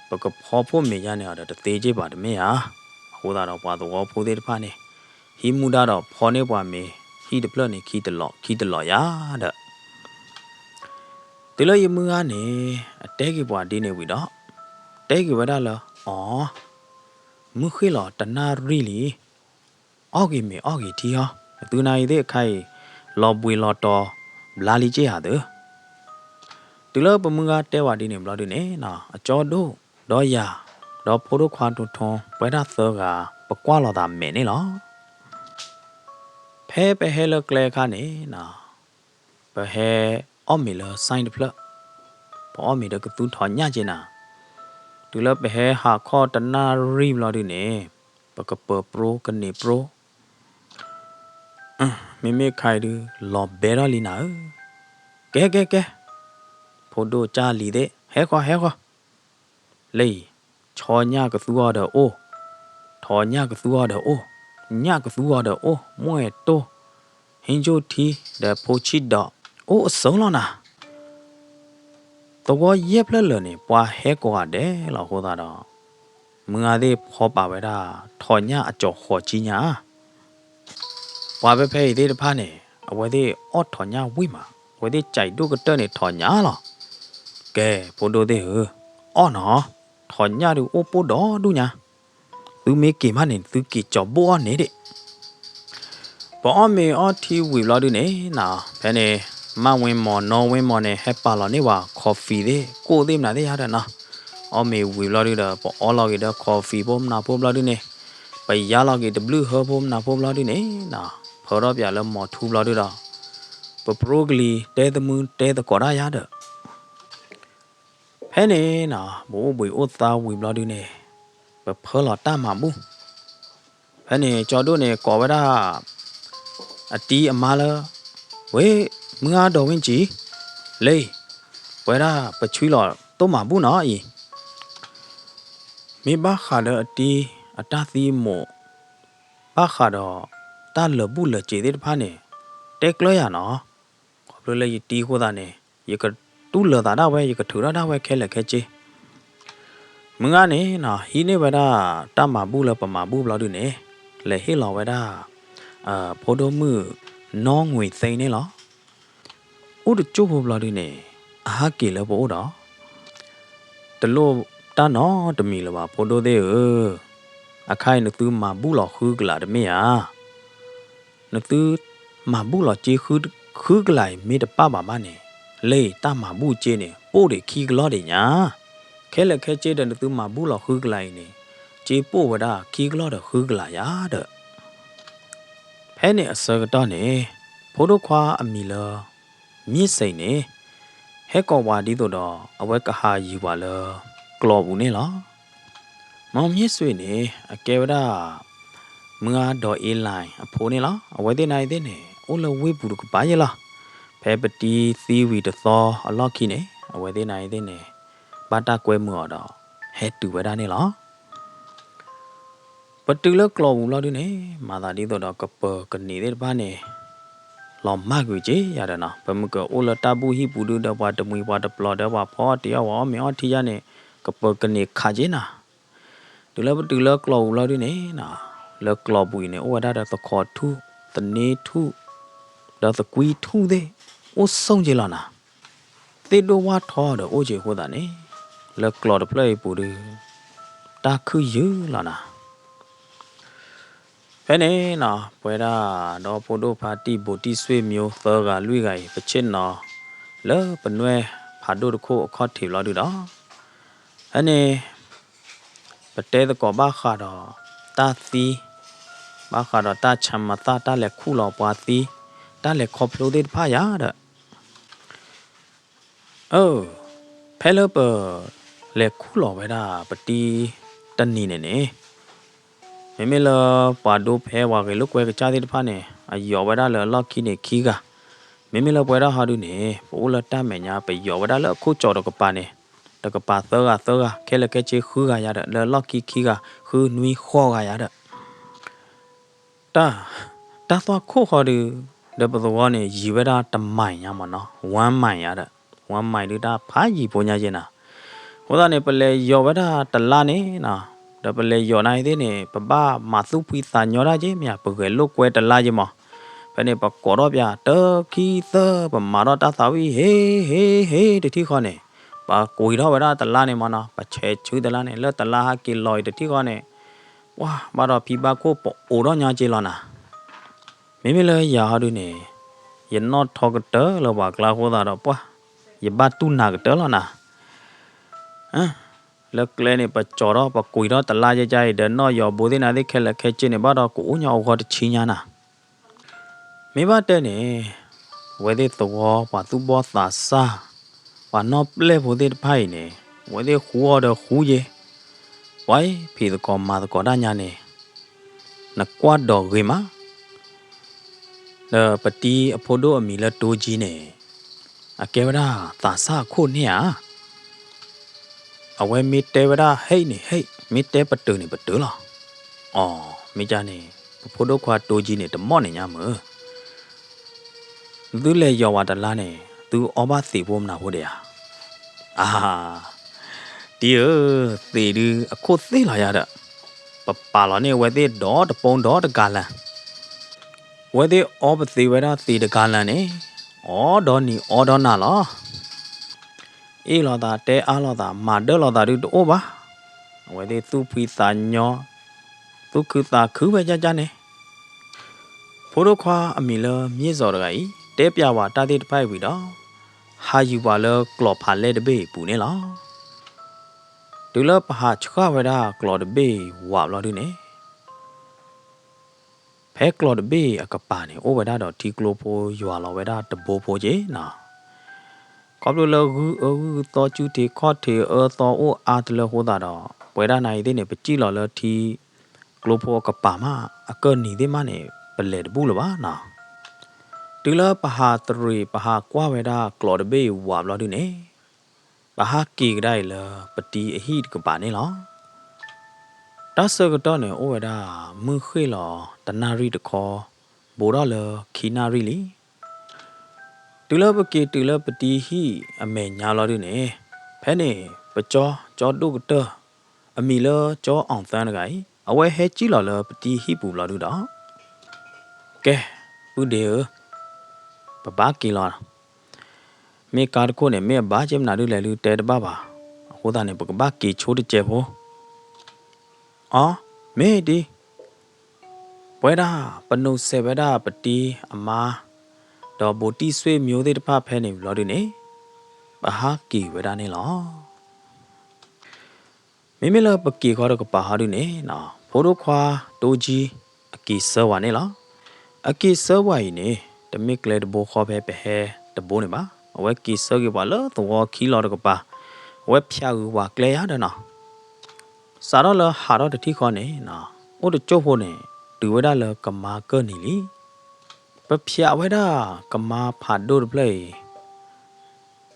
ပကဖီဖှိၣ်မ့ၤယါန့ၣ်အီၤဒီးတသ့က့ၢ်ဘၣ်တမ့ၢ်ဧါ. အဃိသတးဒီးပှၤသဝီဖိသ့ၣ်တဖၣ်န့ၣ် ဟံးမူဒါဒီးဖီန့ၢ်ပှၤမ့ၤ ဟံၣ်တဖျၢၣ်န့ၣ် ခံတလီၢ် ခံတလီၢ်ယါဒီး တုၤလၢယမုၢ်ဂၤန့ၣ် အတဲက့ၤပှၤဒ်န့ၣ်ဝံၤဒီး တဲက့ၤဝဲဒၣ်လၢ အီၤ, မုၢ်ဃ့ၢ်လီၤတနၣ်ရံၣ်လံ, အီၣ်က့ၤမ့ၤအီၣ်က့ၤထံဟီ, နသုနာ်အံၤသ့ၣ်အခါအံၤ လီၤဘှံးလီၤတီၤ ဘျါလံက့ၢ်ဧါသၢ. တုၤလၢပမုၢ်ဂၤတဲဝဲဒ်န့ၣ်ဘျီဒုန့ၣ် အကၠီဒိၣ် ဒီးယၤ ဒီးဖိဒိၣ်ခွါထူထူ ပဝဲဒၣ်သၢဂၤ ပကွၢ်လီၤသးမဲာ်န့ၣ်လီၤ. ဖဲပဟဲလၢကျဲအခါန့ၣ် ပဟဲအီၣ်မ့ၤလၢ ဆိုင် တဖျၢၣ်, ပအီၣ်မ့ၤဒီးကသူထီၣ်ညၣ်က့ၤနၤ, တုၤလၢပဟဲဟးခီၣ်တနၣ်ရံၣ်ဘျီဒုန့ၣ် ပကပၢၤပြိကန့ၢ်ပြိ မ့မ့ၢ်ခါအံၤဒု လီၤဘဲထီၣ်လံနၤဧၢ, ကဲကဲကဲ, ဖိဒိၣ်ကၢ်လံၤသ့ၣ် ဟဲဃီဟဲဃီ, လၢအံၤ ဆီညၣ်ကသူအီၤဒီးအိၣ်, ထီၣ်ညၣ်ကသူအီၤဒီးအိၣ်, ညၣ်ကသူအီၤဒီးအိၣ်, မွဲၢ်တိၢ်, ဟံၣ်ကၠိၣ်ထံ ဒီးဖိဆံးဒီး အိၣ်အစုလီၤနၤ. သဝီယဲၢ်ဖျၢၣ်လၢာ်န့ၣ် ပှၤဟဲကိးဂၤဒဲးလီၤအဃိသတးဒီး မုၢ်ဂၤသ့ၣ်ဖီပာ်ဝဲဒၣ် ထီၣ်ညၣ်အကၠီၤဃီးဆံညါ ပှၤဖဲဖဲအံၤသ့ၣ်တဖၣ်န့ၣ် အဝဲသ့ၣ်အီၣ်ထီၣ်ညၣ်ဝံၣ်မး, အဝဲသ့ၣ်ကၠဲးဒိၣ်ကတၢၢ်န့ၣ်ထီၣ်ညၣ်လီၤ. ကဲ ဖိဒိၣ်သ့ၣ်ဧၢ, အီၣ်နီၤ, ထီၣ်ညၣ်ဒုးအိၣ်ပိၢ်ဒီဒူၣ်ညါ, သုမ့ၢ်က့ၤမးန့ၣ် သုက့ၤကၠီၤဘိၣ်အီၣ်န့ၣ်ဒံး. ပအီၣ်မ့ၤအီထံဝံၤဘျီဒုန့ၣ်နီၤ, ဖဲန့ၣ် မၢ်ဝ့မီၤ နီၢ်ဝ့မီၤန့ၣ် ဟဲပာ်လီၤန့ၢ်ဝဲ coffee သ့ၣ် ကိၣ်သ့ၣ်မနုၤသ့ၣ်ယါဒီးနီၤ အီၣ်မ့ၤဝံၤဘျီဒုဒီး ပအီလီၤက့ၤဒီး coffee ဖိမနုၤဖိဘျီဒုန့ၣ်, ပယါလီၤက့ၤတဘျုးဟၢဖိမနုၤဖိဘျီဒုန့ၣ်နီၤ, ဖၢထီၣ်ပၠးလၢမီၤထူဘျီဒုဒီး ပပြိကလံၤတဲသမုၢ်တဲသကိးတၢ်ယါဒီး ဖဲန့ၣ်နီၤ ပအိၣ်ဘှံးအိၣ်သါဝံၤဘျီဒုန့ၣ် ပဖၢလီၤတၢ်မၤဘူၣ်. ဖဲန့ၣ် ကၠီဒိၣ်န့ၣ် ကိးဝဲဒၣ် အတံၤအမါလၢ ဝ့ၢ် မုၢ်ဂၢ်ဒီးဝ့ၢ်ကၠံ လၢ ပဝဲဒၣ်ပဆွံလီၤတိၢ်မၤဘူၣ်နီၤအံၤ, မ့ၢ်ဘၣ်ဃးဒီးအတံၤအတၢ်သံအမိၢ် ဘၣ်ဃးဒီးတၢ်လၢာ်ဘူၣ်လၢာ်စ့ၤသ့ၣ်တဖၣ်န့ၣ် တဲကျၢၤယၤနီၤ, ခီဖျိလၢယတံၤအဃိသတးန့ၣ် ယကတူၢ်လၢာ်သးဒၣ်ဝဲ ယကထုးထီၣ်ဒၣ်ဝဲခဲလၢာ်ခဲဆ့ မုၢ်ဂၢ်န့ၣ်နီၤ ဟံးန့ၢ်ဝဲဒၣ်တၢ်မၤဘူၣ်လၢပမၤဘူၣ်ဘျီဒုန့ၣ် လဲၤဟ့ၣ်လီၤဝဲဒၣ် ဖိဒိၣ်မုၣ်နီၢ်ငွေသ့န့ၣ်လီၤ. အိၣ်တကၠိၢ်ဖိဘျီဒုန့ၣ် အဟးက့ၤလၢပအိၣ်ဒီး တလိၣ်တၢ်နီတမံၤလၢၤဘၣ် ဖိဒိၣ်သ့ၣ်ဧၢ, အခါအံၤနသုမၤဘူၣ်လီၤဃုကလးတမ့ၢ်ဧါ. နသုမၤဘူၣ်လီၤစ့ဃုကလးအံၤမ့ၢ်တပၣ်ဘၣ်ဘၣ်န့ၣ်, လၢတၢ်မၤဘူၣ်စ့န့ၣ် ပိၢ်ဒံးခံကလီၢ်ဒံးညါ, ခဲလၢာ်ခဲဆ့ဒီးနသုမၤဘူၣ်လီၤဃုကလးအံၤန့ၣ် စ့ပိၢ်ဝဲဒၣ်ခံကလီၢ်ဒီးဃုကလးယၤဒီး ဖဲန့ၣ်အဆၢကတီၢ်န့ၣ် ဖိဒိၣ်ခွါအမံၤလၢ မ့ၢ်စ့ၣ်န့ၣ် ဟဲကိးပှၤဒ်သိးဒီး အဝဲကဟးယုၤပှၤလၢကျီၢ်ပူၤန့ၣ်လီၤ. မ့ၢ်စ့ၣ်န့ၣ် အကဲဝဲဒၣ် မုၢ်ဂၢ်ဒီးအ့လၣ်အဖိန့ၣ်လီၤ. အဝဲသ့ၣ်နၤအံၤသ့ၣ်န့ၣ် အိၣ်လၢဝ့ၢ်ပူၤတကပၤယဲလီၤ. ဖဲပတံၤသံဝံၤတသီအလီၢ်ခံန့ၣ် အဝဲသ့ၣ်နၤအံၤသ့ၣ်န့ၣ် ဘၣ်တၢ်ကွဲမုာ်အီၤဒီး ဟဲတုၤဝဲဒၣ်န့ၣ်လီၤ. ပတုၤလၢကျီၢ်ပူၤဘျီဒုန့ၣ် မၤသးဒ်သိးဒီးကပၢၤကန့ၢ်သ့ၣ်တဖၣ်န့ၣ် လီၤမၢ်ကွံာ်က့ၤယၤဒီးနီၤ, ပမ့ၢ်ကအိၣ်လၢတၢ်ဘူၣ်ဟံၣ်ပူၤဒုဒီး ပှၤတမှံၤပှၤတပျီၤဒီး ပှၤဖီအီၣ်တ့ၤအီၣ်ပှၤအီၣ်မ့ၤအီထံယါန့ၣ် ကပၢၤကန့ၢ်ခးက့ၤနၤ. တုၤလၢပတုၤလၢကျီၢ်ပူၤဘျီဒုန့ၣ်နီၤ, လၢကျီၢ်ပူၤအံၤန့ၣ် အိၣ်ဝဲဒၣ်ဒီးသခီထူၣ်, သန့ထူၣ်, ဒီးသကွံထူၣ်သ့ၣ် အိၣ်ဆိက့ၤလီၤနၤ. သ့ၣ်ဒိၣ်ဝၣ်ထီဒီးအိၣ်က့ၤအဃိသတးန့ၣ် လၢကျီၢ်တဖျၢၣ်အံၤပူၤဒု တၢ်ခုၣ်ယုၢ်လီၤနၤ. ဖဲန့ၣ်နီၤ ပဝဲဒၣ်ဒီဖိဒိၣ်ဖါတံၢ်ဘိးတံၢ်စွ့ၣ်မၠိသၢဂၤလွံၢ်ဂၤအံၤ ပဆ့ၣ်နီၤလၢပနွဲၢ်ဖးဒိၣ်တခိၣ်အခီၣ်ထံးဘျီဒုဒီး ဖဲန့ၣ် ပတဲသကိးဘၣ်ဃးဒီးတၢ်သံ, ဘၣ်ဃးဒီးတၢ်ဆါမၤသၣ် တၢ်လဲၤခူၣ်လီၤပှၤသံ, တၢ်လဲၤခီဖျိသ့ၣ်တဖၣ်ယၤဒီး အၢ ဖဲလၢပလဲၤခူၣ်လီၤဝဲဒၣ်ပတံၤတနံၤန့ၣ်န့ၣ် မ့မ့ၢ်လၢပှၤဒိဖဲပှၤဂဲၤလိာ်ကွဲကစၢ်သ့ၣ်တဖၣ်န့ၣ် အယီၤဝဲဒၣ်လၢအလီၢ်ခံန့ၣ်ခံဂၤ, မ့မ့ၢ်လၢပဝဲဒၣ်ဟီဒုန့ၣ် ပအိၣ်လၢတၢ်မဲာ်ညါ ပယီၤဝဲဒၣ်လၢအခိၣ်ကၠီၤတကပၤန့ၣ် တကပၤသၢဂၤသၢဂၤ ခဲလၢာ်ခဲဆ့ဃုဂၤယၤဒီး လၢအလီၢ်ခံခံဂၤ ဃုနွံဃိးဂၤယၤဒီး တၢ်, တၢ်သွၣ်ခိၣ်ဃီဒု ဒီးပသဝီန့ၣ် ယံၤဝဲဒၣ်တမံၤညါမ့ၢ်နီၤ, one mile ယၤဒီး one mile ဒုတၢ်ဖးယံၤဖိညါယဲနၤ. အဃိသတးန့ၣ် ပလဲၤယီၤဝဲဒၣ်တလါန့ၣ်နီၤ, ဒီးပလဲၤယီၤနၤအံၤသ့ၣ်န့ၣ် ပဘၣ်မၤသူၣ်ဖှံသးညီတၢ်က့မ့ၢ်ဧါ, ပဂဲၤလိာ်ကွဲတလါယဲမး. ဖဲန့ၣ် ပကိးထီၣ်ပၠးတၢ်ခံသၢ ပမၤထီၣ်တၢ်သးဝံၣ် ဟ့ ဟ့ ဟ့ တထံၣ်ဃီန့ၣ် ပှၤကွံာ်ထီၣ်ဝဲဒၣ်တလါန့ၣ်မ့ၢ်နီၤ, ပဆဲးဆူတလါန့ၣ် လၢတလါဟဲက့ၤလီၤအံၤတထံၣ်ဃီန့ၣ် ပှၤဘၣ်ဒီးဖံဘၣ်ခိၣ်ပအိးထီၣ်ညီက့လီၤနၤ. မ့မ့ၢ်လၢယၤဟီဒုန့ၣ် ယနီၣ်ထီကတၢၢ်လၢပှၤကျါအဃိသတးဒီး ပှၤ ယဘၣ်တူၢ်နၤကတၢၢ်လီၤနၤ. လၢကျဲန့ၣ် ပကၠီၤထီၣ် ပကွံာ်ထီၣ်တလါယဲကါအံၤ ဒီးနီၣ်ယီၤဘိသ့ၣ်နၤသ့ၣ်ခဲလၢာ်ခဲဆ့န့ၣ် ဘၣ်ဒီးကအိၣ်ညီအဂီၢ်တဆံညါနၤ. မ့ၢ်ဘၣ်တဲန့ၣ် အဝဲသ့ၣ်သဝီပှၤသူၣ်ဘီၣ်သးစၢ် ပှၤနီၣ်ပျဲၢ်ဖိသ့ၣ်တဖၣ်အံၤန့ၣ် အဝဲသ့ၣ်ဃူအီၤဒီးဃူယဲ, ပှၤဖံးသကိးမၤသကိးတၢ်ညါန့ၣ် နကွၢ်ဒီးဂ့ၤမး ဒီးပတံၤအဖိဒိၣ်အမံၤလၢတိကၠံန့ၣ် အကဲဝဲဒၣ်သးစၢ်အခိၣ်န့ၣ်ဧါ. အဝဲမ့ၢ်တဲဝဲဒၣ်ဟဲအံၤန့ၣ်ဟဲ, မ့ၢ်တဲပတုာ်န့ၣ်ပတုာ်လီၤ. အီၤ မ့ၢ်ကန့ၣ် ပဖိဒိၣ်ခွါတိကၠံန့ၣ် တမီၣ်န့ၣ်ညါမုၢ် သုလဲၤယီၤဝဲတလါန့ၣ် သုအီဘၣ်သံးဖိမနုၤဖိဒံးဧါ. အါ, တံၤဧၢ, သံးဒုအခိၣ်သ့ၣ်လီၤယၤဒီး ပပာ်လီၤန့ၢ်အဝဲသ့ၣ်ဒီးတပူဒီးတကၤလၢ် အဝဲသ့ၣ်အီပသံးဝဲဒၣ်သံးတကၤလၢ်န့ၣ် အီဒီနံၤအီဒီနၤလီၤ. အ့ၣ်လိာ်သးတဲအါလိာ်သး မၤဒၢၣ်လိာ်သးဒုတအိၣ်ဘၣ်. အဝဲသ့ၣ်သူၣ်ဖှံသးညီ သူၣ်ခုသးခုဝဲကၠၢ်ကၠၢ်န့ၣ် ဖိဒိၣ်ခွါအမံၤလၢမ့ၢ်စီၤတဂၤအံၤ တဲပၠးဝဲတၢ်သ့ၣ်တဖၣ်အံၤဝံၤဒီး ဟးယူၤပှၤလၢကျီၢ်ဖးလဲၢ်တဘ့ၣ်အံၤပူၤန့ၣ်လီၤ. တုၤလၢပဟးဆှၣ်ဝဲဒၣ်ကျီးတဘ့ၣ်ဝးဘျီဒုန့ၣ် ဖဲကျီးတဘ့ၣ်အကပၤန့ၣ် အိၣ်ဝဲဒၣ်ဒီးထံကျိဖိယွၤလီၤဝဲဒၣ်တဘိဖိက့နီၤ. ခီဖျိလၢဂုၢ်အၢဂုၢ်သီ စုထံခီၣ်ထံးအၢသီအိၣ်အါတလၢအဃိသတးဒီး ပဝဲဒၣ်နၤအံၤသ့ၣ်န့ၣ် ပစံၣ်လီၤလၢထံကျိဖိအကပၤမး အကၢၢ်နံၤသ့ၣ်မးန့ၣ် ပလဲၤတဘူၣ်လၢၤဘၣ်နီၤ. တုၤလၢပဟးတရံး ပဟးကွၢ်ဝဲဒၣ်ကျီးတဘ့ၣ်အံၤဝးဘျီဒုန့ၣ် ပဟးက့ၤကဒါအံၤလၢပတံၤအဟံၣ်တကပၤန့ၣ်လီၤ. တၢ်ဆၢကတီၢ်န့ၣ် အိၣ်ဝဲဒၣ်မုၢ်ဃ့ၢ်လီၤတနၣ်ရံၣ်တခီ, ဘူးထီၣ်လၢခံနၣ်ရံၣ်လံ. တုၤလၢပက့ၤတုၤလၢပတံၤဟံၣ်အမဲာ်ညါလီၤဒုန့ၣ်, ဖဲန့ၣ် ပကၠီ ကၠီဒိၣ်ကတၢၢ် အမံၤလၢကၠီအီၣ်သၢတဂၤအံၤ အဝဲဟဲစံၣ်လီၤလၢပတံၤဟံၣ်ပူၤဘျီဒုဒီး, ကဲ, ပုၢ်ဒ့ဧၢ, ပဘၣ်က့ၤလီၤ. မ့ၢ်ကါတခိၣ်န့ၣ် မ့ၢ်အဘၣ်က့မနုၤဒုလဲၣ်ဒုတဲတဘၣ်ဘၣ်. အဃိသတးန့ၣ် ပကဘၣ်က့ၤဆိတစဲးဖိ. အီ, မ့ၢ်ဒ် ပဝဲဒၣ် ပနိးစဲးဝဲဒၣ်ပတံၤအမါ ဒီးဘူးတံၢ်ဆွေမျိုးသ့ၣ်တဖၣ်ဖဲန့ၣ်ဘျီဒုန့ၣ်, ပဟးက့ၤဝဲဒၣ်န့ၣ်လီၤ. မ့မ့ၢ်လၢပက့ၤဃီတကပၤဟီဒုန့ၣ်, ဖိဒိၣ်ခွါတိကၠံ အက့ၤဆၢဝဲန့ၣ်လီၤ. အက့ၤဆၢဝဲအံၤန့ၣ် တမ့ၢ်ကျဲတဘိဃီဖဲပဟဲတဘိန့ၣ်ဘၣ်. အဝဲက့ၤဆၢက့ၤပှၤလၢသဝီခံလီၤတကပၤ, အဝဲဖၠးဂုၤဝၤကျဲယါဒီးနီၤ. စးထီၣ်လၢဟးထီၣ်တထံၣ်ဃီန့ၣ်, အိၣ်တကၠိၢ်ဖိန့ၣ် တုၤဝဲဒၣ်လၢကမါကၢၢ်နံၤလံ. ပဖၠးဝဲဒၣ်ကမါဖးဒိၣ်တဖျၢၣ်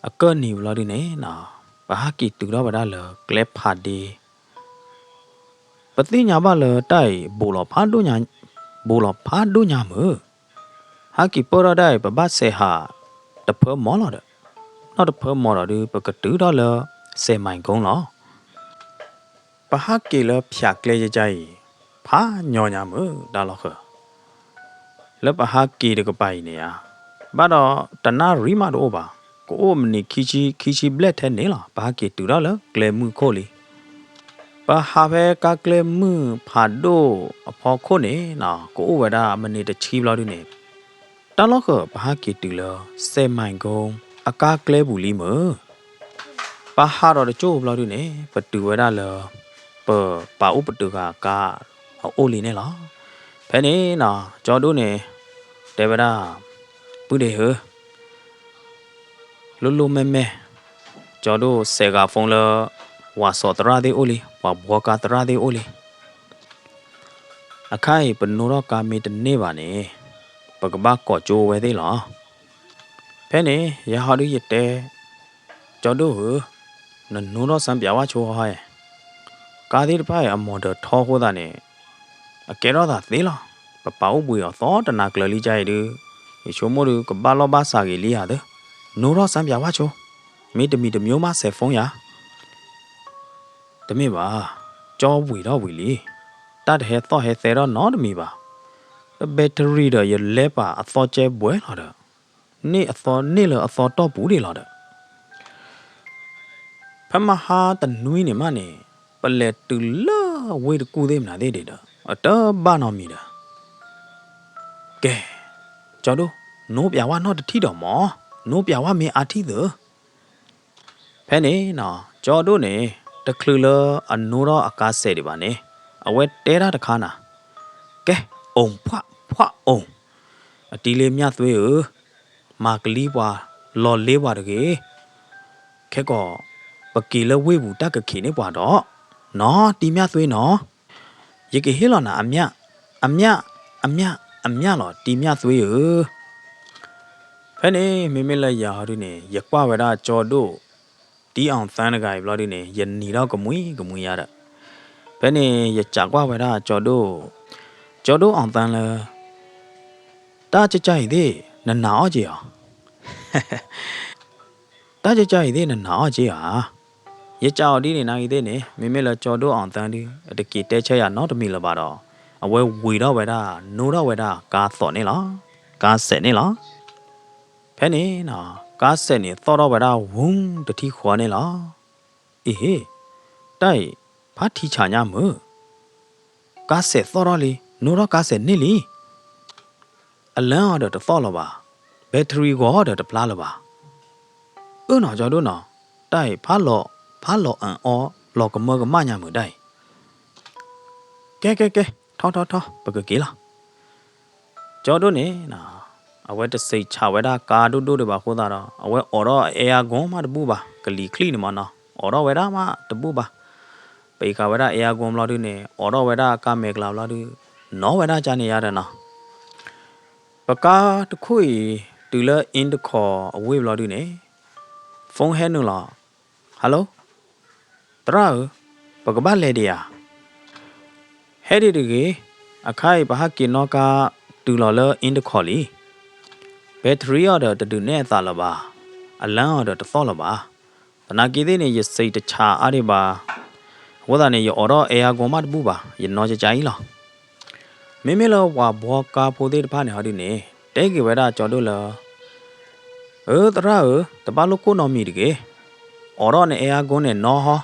အံၤ အကၢၢ်နံၤဘျီဒုန့ၣ်, ပဟးက့ၤတုၤထီၣ်ဝဲဒၣ်လၢကျဲဖးဒ့ ပသ့ၣ်ညါဘၣ်လၢတၢ်အံၤ ဘူးလီၤဖးဒိၣ်ညါမုၢ်, ဟးက့ၤပၢၢ်ထီၣ်ဒၣ်အံၤ ပဘၣ်စဲးဟးတဖၢမီၤလီၤဒီး, နီၢ်တဖၢမီၤဒီးဒု ပကတုၤထီၣ်လၢစဲးမၤကီလီၤ. ပဟးက့ၤလၢဖၠးကျဲယကါအံၤ ဖးညီညါမုၢ်တၢ်လီၢ်ဃၢၤ လၢပဟးက့ၤတကပၤအံၤန့ၣ်ဧါ, ဘၣ်ဒီးတနၣ်ရံၣ်မးတအိၣ်ဘၣ်, ကအိၣ်မံးနံးခံဆံ ခံဆံဘျဲၣ်ထဲန့ၣ်လီၤ. ပဟးက့ၤတုၤထီၣ်လၢကျဲမုၢ်ခိၣ်လံ. ပဟးဖဲကါကျဲမုၢ်ဖးဒိၣ်အဖီခိၣ်န့ၣ်, ကအိၣ်ဝဲဒၣ်မံးနံးတဆံဘျီဒုန့ၣ်, တၢ်လီၢ်ဃၢၤ ပဟးက့ၤတုၤလၢစဲးမၤကီအကါကျဲပူၤလံမုၢ်. ပဟးဒီးတကၠိၢ်ဘျီဒုန့ၣ် ပတုၤဝဲဒၣ်လၢ ပပာ်အိၣ်ပတုာ်ဃာ်ကါအအိၣ်လံန့ၣ်လီၤ. ဖဲန့ၣ်နီၤ ကၠီဒိၣ်န့ၣ် တဲဝဲဒၣ်, ပုၢ်ဒ့ဧၢ, လိၣ်လိၣ်မဲၢ်မဲၢ်, ကၠီဒိၣ်စဲးဂၤ phone လၢ ဝၤစီၤသရၣ်သ့ၣ်အိၣ်လံ, ပှၤဘှီကါသရၣ်သ့ၣ်အိၣ်လံ. အခါအံၤ ပနိထီၣ်ကါမ့ၢ်တန့ၢ်ဘၣ်န့ၣ် ပကဘၣ်ကိးကၠိဝဲသ့ၣ်လီၤ. ဖဲန့ၣ် ယဟီဒုယတဲ, ကၠီဒိၣ်ဧၢ, နနိထီၣ်စၢပၠးဝၣ်ဆိဟီဧါ. ကါသ့ၣ်တဖၣ်အံၤ အမီၢ်ဒၢးထီအဃိသတးန့ၣ် အကဲထီၣ်သးသ့လီၤ. ပပာ်အိၣ်ဘှံးအီၤသီတနၤကျၢၤလံကါအံၤဒု, ယဆိကမိၣ်ဒု ကဘၣ်လီၢ်ဘၣ်စးဂ့ၤလံဧါသၢ, နိထီၣ်စၢပၠးဝၣ်ဆိ, မ့တမံၤတမံၤမးစဲး phone ယၤ. တမ့ၢ်ဘၣ်, ကၠီဝံၤထီၣ်ဝံၤလံ, တၢ်တဟဲသီၣ်ဟဲသဲထီၣ်နီတမံၤဘၣ်. ဒီး battery ဒီးယလဲၤပာ်အသီကဲဘှဲလီၤဒီး, န့ၢ်အသီန့ၢ်လၢအသီတီၢ်ပူၤဒံးလီၤဒီး ဖဲမဟါတနွံန့ၣ်မးန့ၣ်, ပလဲၤတုၤလၢဝ့ၢ်တကူၣ်သ့ၣ်မနုၤသ့ၣ်ဒံးဒီး အတဘၣ်နီတမံၤဒီး, ကဲ, ကၠီဒိၣ်, နိပၠးဝၣ်နီတထံၣ်ဒီးမး, နိပၠးဝၣ်မ့ၢ်အါထံၣ်သၢ ဖဲန့ၣ်နီၤ ကၠီဒိၣ်န့ၣ် တချုးလၢအနိထီၣ်အကါစဲးဒံးဘၣ်န့ၣ်, အဝဲတဲတၢ်တခါနၤ, ကဲ, အိၣ်ဖှးဖှးအိၣ်, အတံၤလ့မၠၣ်သွ့ဧၢ, မၤကလံပှၤ, လီၤလ့ပှၤတဂ့ၤ. ခဲကီး, ပက့ၤလၢဝ့ၢ်ပူၤတၢ်ကခံးန့ၢ်ပှၤဒီး, နီၢ်တံၤမၠၣ်သွ့နီၤ, ယကဟ့ၣ်လီၤနၤအမျၢ်, အမျၢ်, အမျၢ်, အမျၢ်လီၤ တံၤမၠၣ်သွ့ဧၢ. ဖဲန့ၣ် မ့မ့ၢ်လၢယၤဟီဒုန့ၣ် ယကွၢ်ဝဲဒၣ်ကၠီဒိၣ် တံၤအီၣ်သၢတဂၤအံၤဘျီဒုန့ၣ် ယနံၤထီၣ်ကမှံကမှံယါဒီး, ဖဲန့ၣ် ယစံးကွၢ်ဝဲဒၣ်ကၠီဒိၣ်, ကၠီဒိၣ်အီၣ်သၢလၢ တၢ်ကကါအံၤသ့ၣ် နနာ်အီၤက့ၤဧါ. တၢ်ကကါအံၤသ့ၣ်နနာ်အီၤက့ၤဧါ. ယစံးအီၤဒ်န့ၣ်နာ်ဂ့ၤသ့ၣ်န့ၣ် မ့မ့ၢ်လၢကၠီဒိၣ်အီၣ်သၢဒု အတက့ၤတဲဆၢယၤနီတမံၤလၢၤဘၣ်ဒီး, အဝဲဝံၤထီၣ်ဝဲဒၣ် နိထီၣ်ဝဲဒၣ်ကါသိးန့ၣ်လီၤ. ကါစဲးန့ၣ်လီၤ. ဖဲန့ၣ် ကါစဲးန့ၣ်သီၣ်ထီၣ်ဝဲဒၣ်ဝူတထံၣ်ဃီန့ၣ်လီၤ. အ့ဟ့, တၢ်အံၤ ဖးထံဆးညါမုၢ်, ကါစဲးသီၣ်ထီၣ်လံ, နိထီၣ်ကါစဲးန့ၣ်လံ. အလၢအီၤဒီးတသီၣ်လၢၤဘၣ်, batteryဂီၤဒီးတဖျါလၢၤဘၣ်. အၢနီၤကၠီဒိၣ်နီၤ, တၢ်အံၤ ဖးလီၤ, ဖးလီၤအၢအီ ပျီၤကမၢကမၣ်ညါမုာ်ဒၣ်အံၤ, ကဲကဲကဲ, ထီထီထီ, ပကက့ၤလီၤ. ကၠီဒိၣ်န့ၣ် အဝဲတစံးဆးဝဲဒၣ်ကါဒိၣ်ဒိၣ်ဒံးဘၣ်အဃိသတးဒီး အဝဲအိးထီၣ်အဲအါကိၢ်မးတဘူၣ်ဘၣ်, ကလံၤချံန့ၣ်မးနီၤ, အိးထီၣ်ဝဲဒၣ်မးတဘူၣ်ဘၣ်. ပအံးဃာ်ဝဲဒၣ်အဲအါကိၢ်ဘျီဒုန့ၣ် အိးထီၣ်ဝဲဒၣ်ကါမဲာ်ကျါဘျီဒု, နီၣ်ဝဲဒၣ်ကန့ၣ်ယါဒီးနီၤ. ပကါတခိၣ်အံၤ တုၤလၢ Intercom အဝ့ၢ်ဘျီဒုန့ၣ် phone ဟဲနုာ်လီၤ. Hello, သရၣ်ဧၢ, ပကဘၣ်လဲၤဒံးဧါ. ဟဲဒံးတဂ့ၤ, အခါအံၤပဟးက့ၤနီၣ်ကါတုၤလီၤလၢ Intercom လံ. Battery အီၤဒီးတဒုးနဲၣ်အသးလၢၤဘၣ်, အလါအီၤဒီးတသီၣ်လၢၤဘၣ်. သနာ်က့သ့ၣ်န့ၣ် ယစံးတဆးအါဒံးဘၣ်. အဃိသတးန့ၣ် ယအိးထီၣ်အဲအါကိၢ်မးတဘူၣ်ဘၣ်, ယနီၣ်ကကါအံၤလီၤ. မ့မ့ၢ်လၢပှၤဘှီကါဖိသ့ၣ်တဖၣ်န့ၣ်ဟီဒုန့ၣ် တဲက့ၤဝဲဒၣ်ကၠီဒိၣ်လၢ အၢ သရၣ်ဧၢ, တဘၣ်လိၣ်ကိၢ်နီတမံၤတဂ့ၤ. အိးထီၣ်နအဲအါကိၢ်န့ၣ်နီၣ်ဟီ,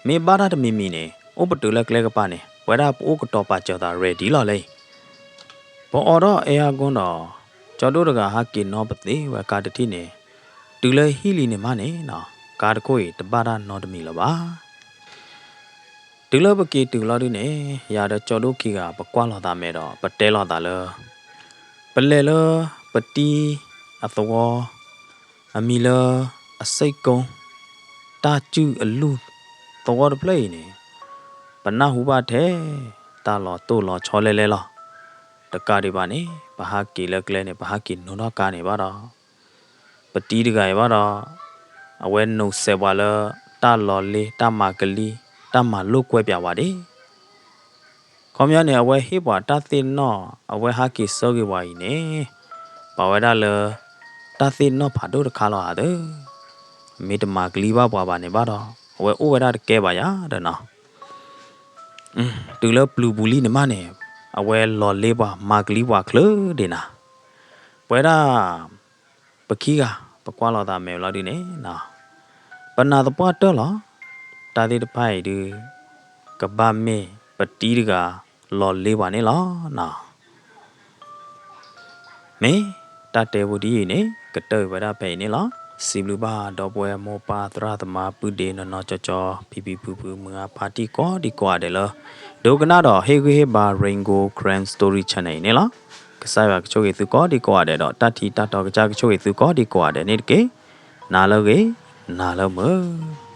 မ့ၢ်ဘၣ်တၢ်တမံၤမံၤန့ၣ် အိၣ်ပတုာ်လၢကျဲကပၤန့ၣ် ပဝဲဒၣ်ပအိၣ်ကတီၤပာ်စၢၤသး ready လီၤလၢအံၤ. ပအိးထီၣ်အဲအါကိၢ်ဒီး ကၠီဒိၣ်တဂၤဟးက့ၤနီၣ်ပသ့ဝဲကါတထံၣ်န့ၣ်, တုၤလၢဟံၣ်လံန့ၣ်မးန့ၣ် ကါတခိၣ်အံၤတဘၣ်တၢ်နီတမံၤလၢၤဘၣ်. တုၤလၢပက့ၤတုၤလီၤဒုန့ၣ် ယၤဒီးကၠီဒိၣ်ခံဂၤ ပကွၢ်လိာ်သးမဲာ်ဒီး ပတဲလိာ်သးလၢ ပလဲၤလၢပတံၤအသဝီ, အမံၤလၢအစ့ၣ်ကိ, တၢ်စုၣ်အလုၢ်သဝီတဖျၢၣ်အံၤန့ၣ် ပနၢ်ဟူဘၣ်ထဲတၢ်လီၤတိၢ်လီၤဆီလဲလဲလီၤ. တကးဒံးဘၣ်န့ၣ် ပဟးက့ၤလၢကျဲန့ၣ် ပဟးက့ၤနိထီၣ်ကါန့ၣ်ဘၣ်ဒီး ပတံၤတဂၤအံၤဘၣ်ဒီး အဝဲနိးစဲးပှၤလၢ တၢ်လီၤလ့ တၢ်မၤကလံ, တၢ်မၤလိာ်ကွဲပၠးဝဲဒၣ် ခီပညီန့ၣ် အဝဲဟ့ၣ်ပှၤတၢ်သ့ၣ်နီၣ် အဝဲဟးက့ၤဆၢက့ၤပှၤအံၤန့ၣ် ပာ်ဝဲဒၣ်လၢ တၢ်သ့ၣ်နီၣ်ဖးဒိၣ်တခါလီၤဧါသၢ. မ့ၢ်တမၤကလံဘၣ်ပှၤဘၣ်န့ၣ်ဘၣ်ဒီး အဝဲအိၣ်ဝဲဒၣ်တကဲဘၣ်ယၤဒီးနီၤ. တုၤလၢပျုၤပူၤလံန့ၣ်မးန့ၣ် အဝဲလီၤလ့ပှၤမၤကလံပှၤချုးဒံးနၤ. ပဝဲဒၣ် ပခံဂၤ ပကွၢ်လိာ်သးမဲာ်လီၤဒုန့ၣ်နီၤ, ပနာ်သပှၢ်တၢၢ်လီၤ. တၢ်သ့ၣ်တဖၣ်အံၤဒု ကဘၣ်မ့ၢ်ပတံၤတဂၤ လီၤလ့ပှၤန့ၣ်လီၤနီၤ. မ့ၢ်တၢ်တဲဖိဒ်အံၤန့ၣ် ကတၢၢ်ဝဲဒၣ်ဖဲအံၤန့ၣ်လီၤ. စံးဘျုးဘၣ်ဒီပုၢ်ဝဲၢ်မိၢ်ပၢ်သရၣ်သမါပုၢ်ဒ့နီၢ်နီၢ်ကၠီကၠီ ဖံဖံဖုဖု မုၢ်အါဖါတံၢ်ကိးဒံကိးဂၤဒဲးလၢ ဒိကနၣ်ဒီးဟ့ၣ်ဂံၢ်ဟ့ၣ်ဘါ Rain Gold Karen Story Channel အံၤန့ၣ်လီၤ. ကစၢ်ယွၤကဆိၣ်ဂ့ၤသုကိးဒံကိးဂၤဒဲးဒီး တၢ်ထံၣ်တၢ်တီကစၢ်ကဆိၣ်ဂ့ၤသုကိးဒံကိးဂၤဒဲးန့ၣ်တက့ၢ်. နၤလၢအဂ့ၤ, နၤလၢမုာ်.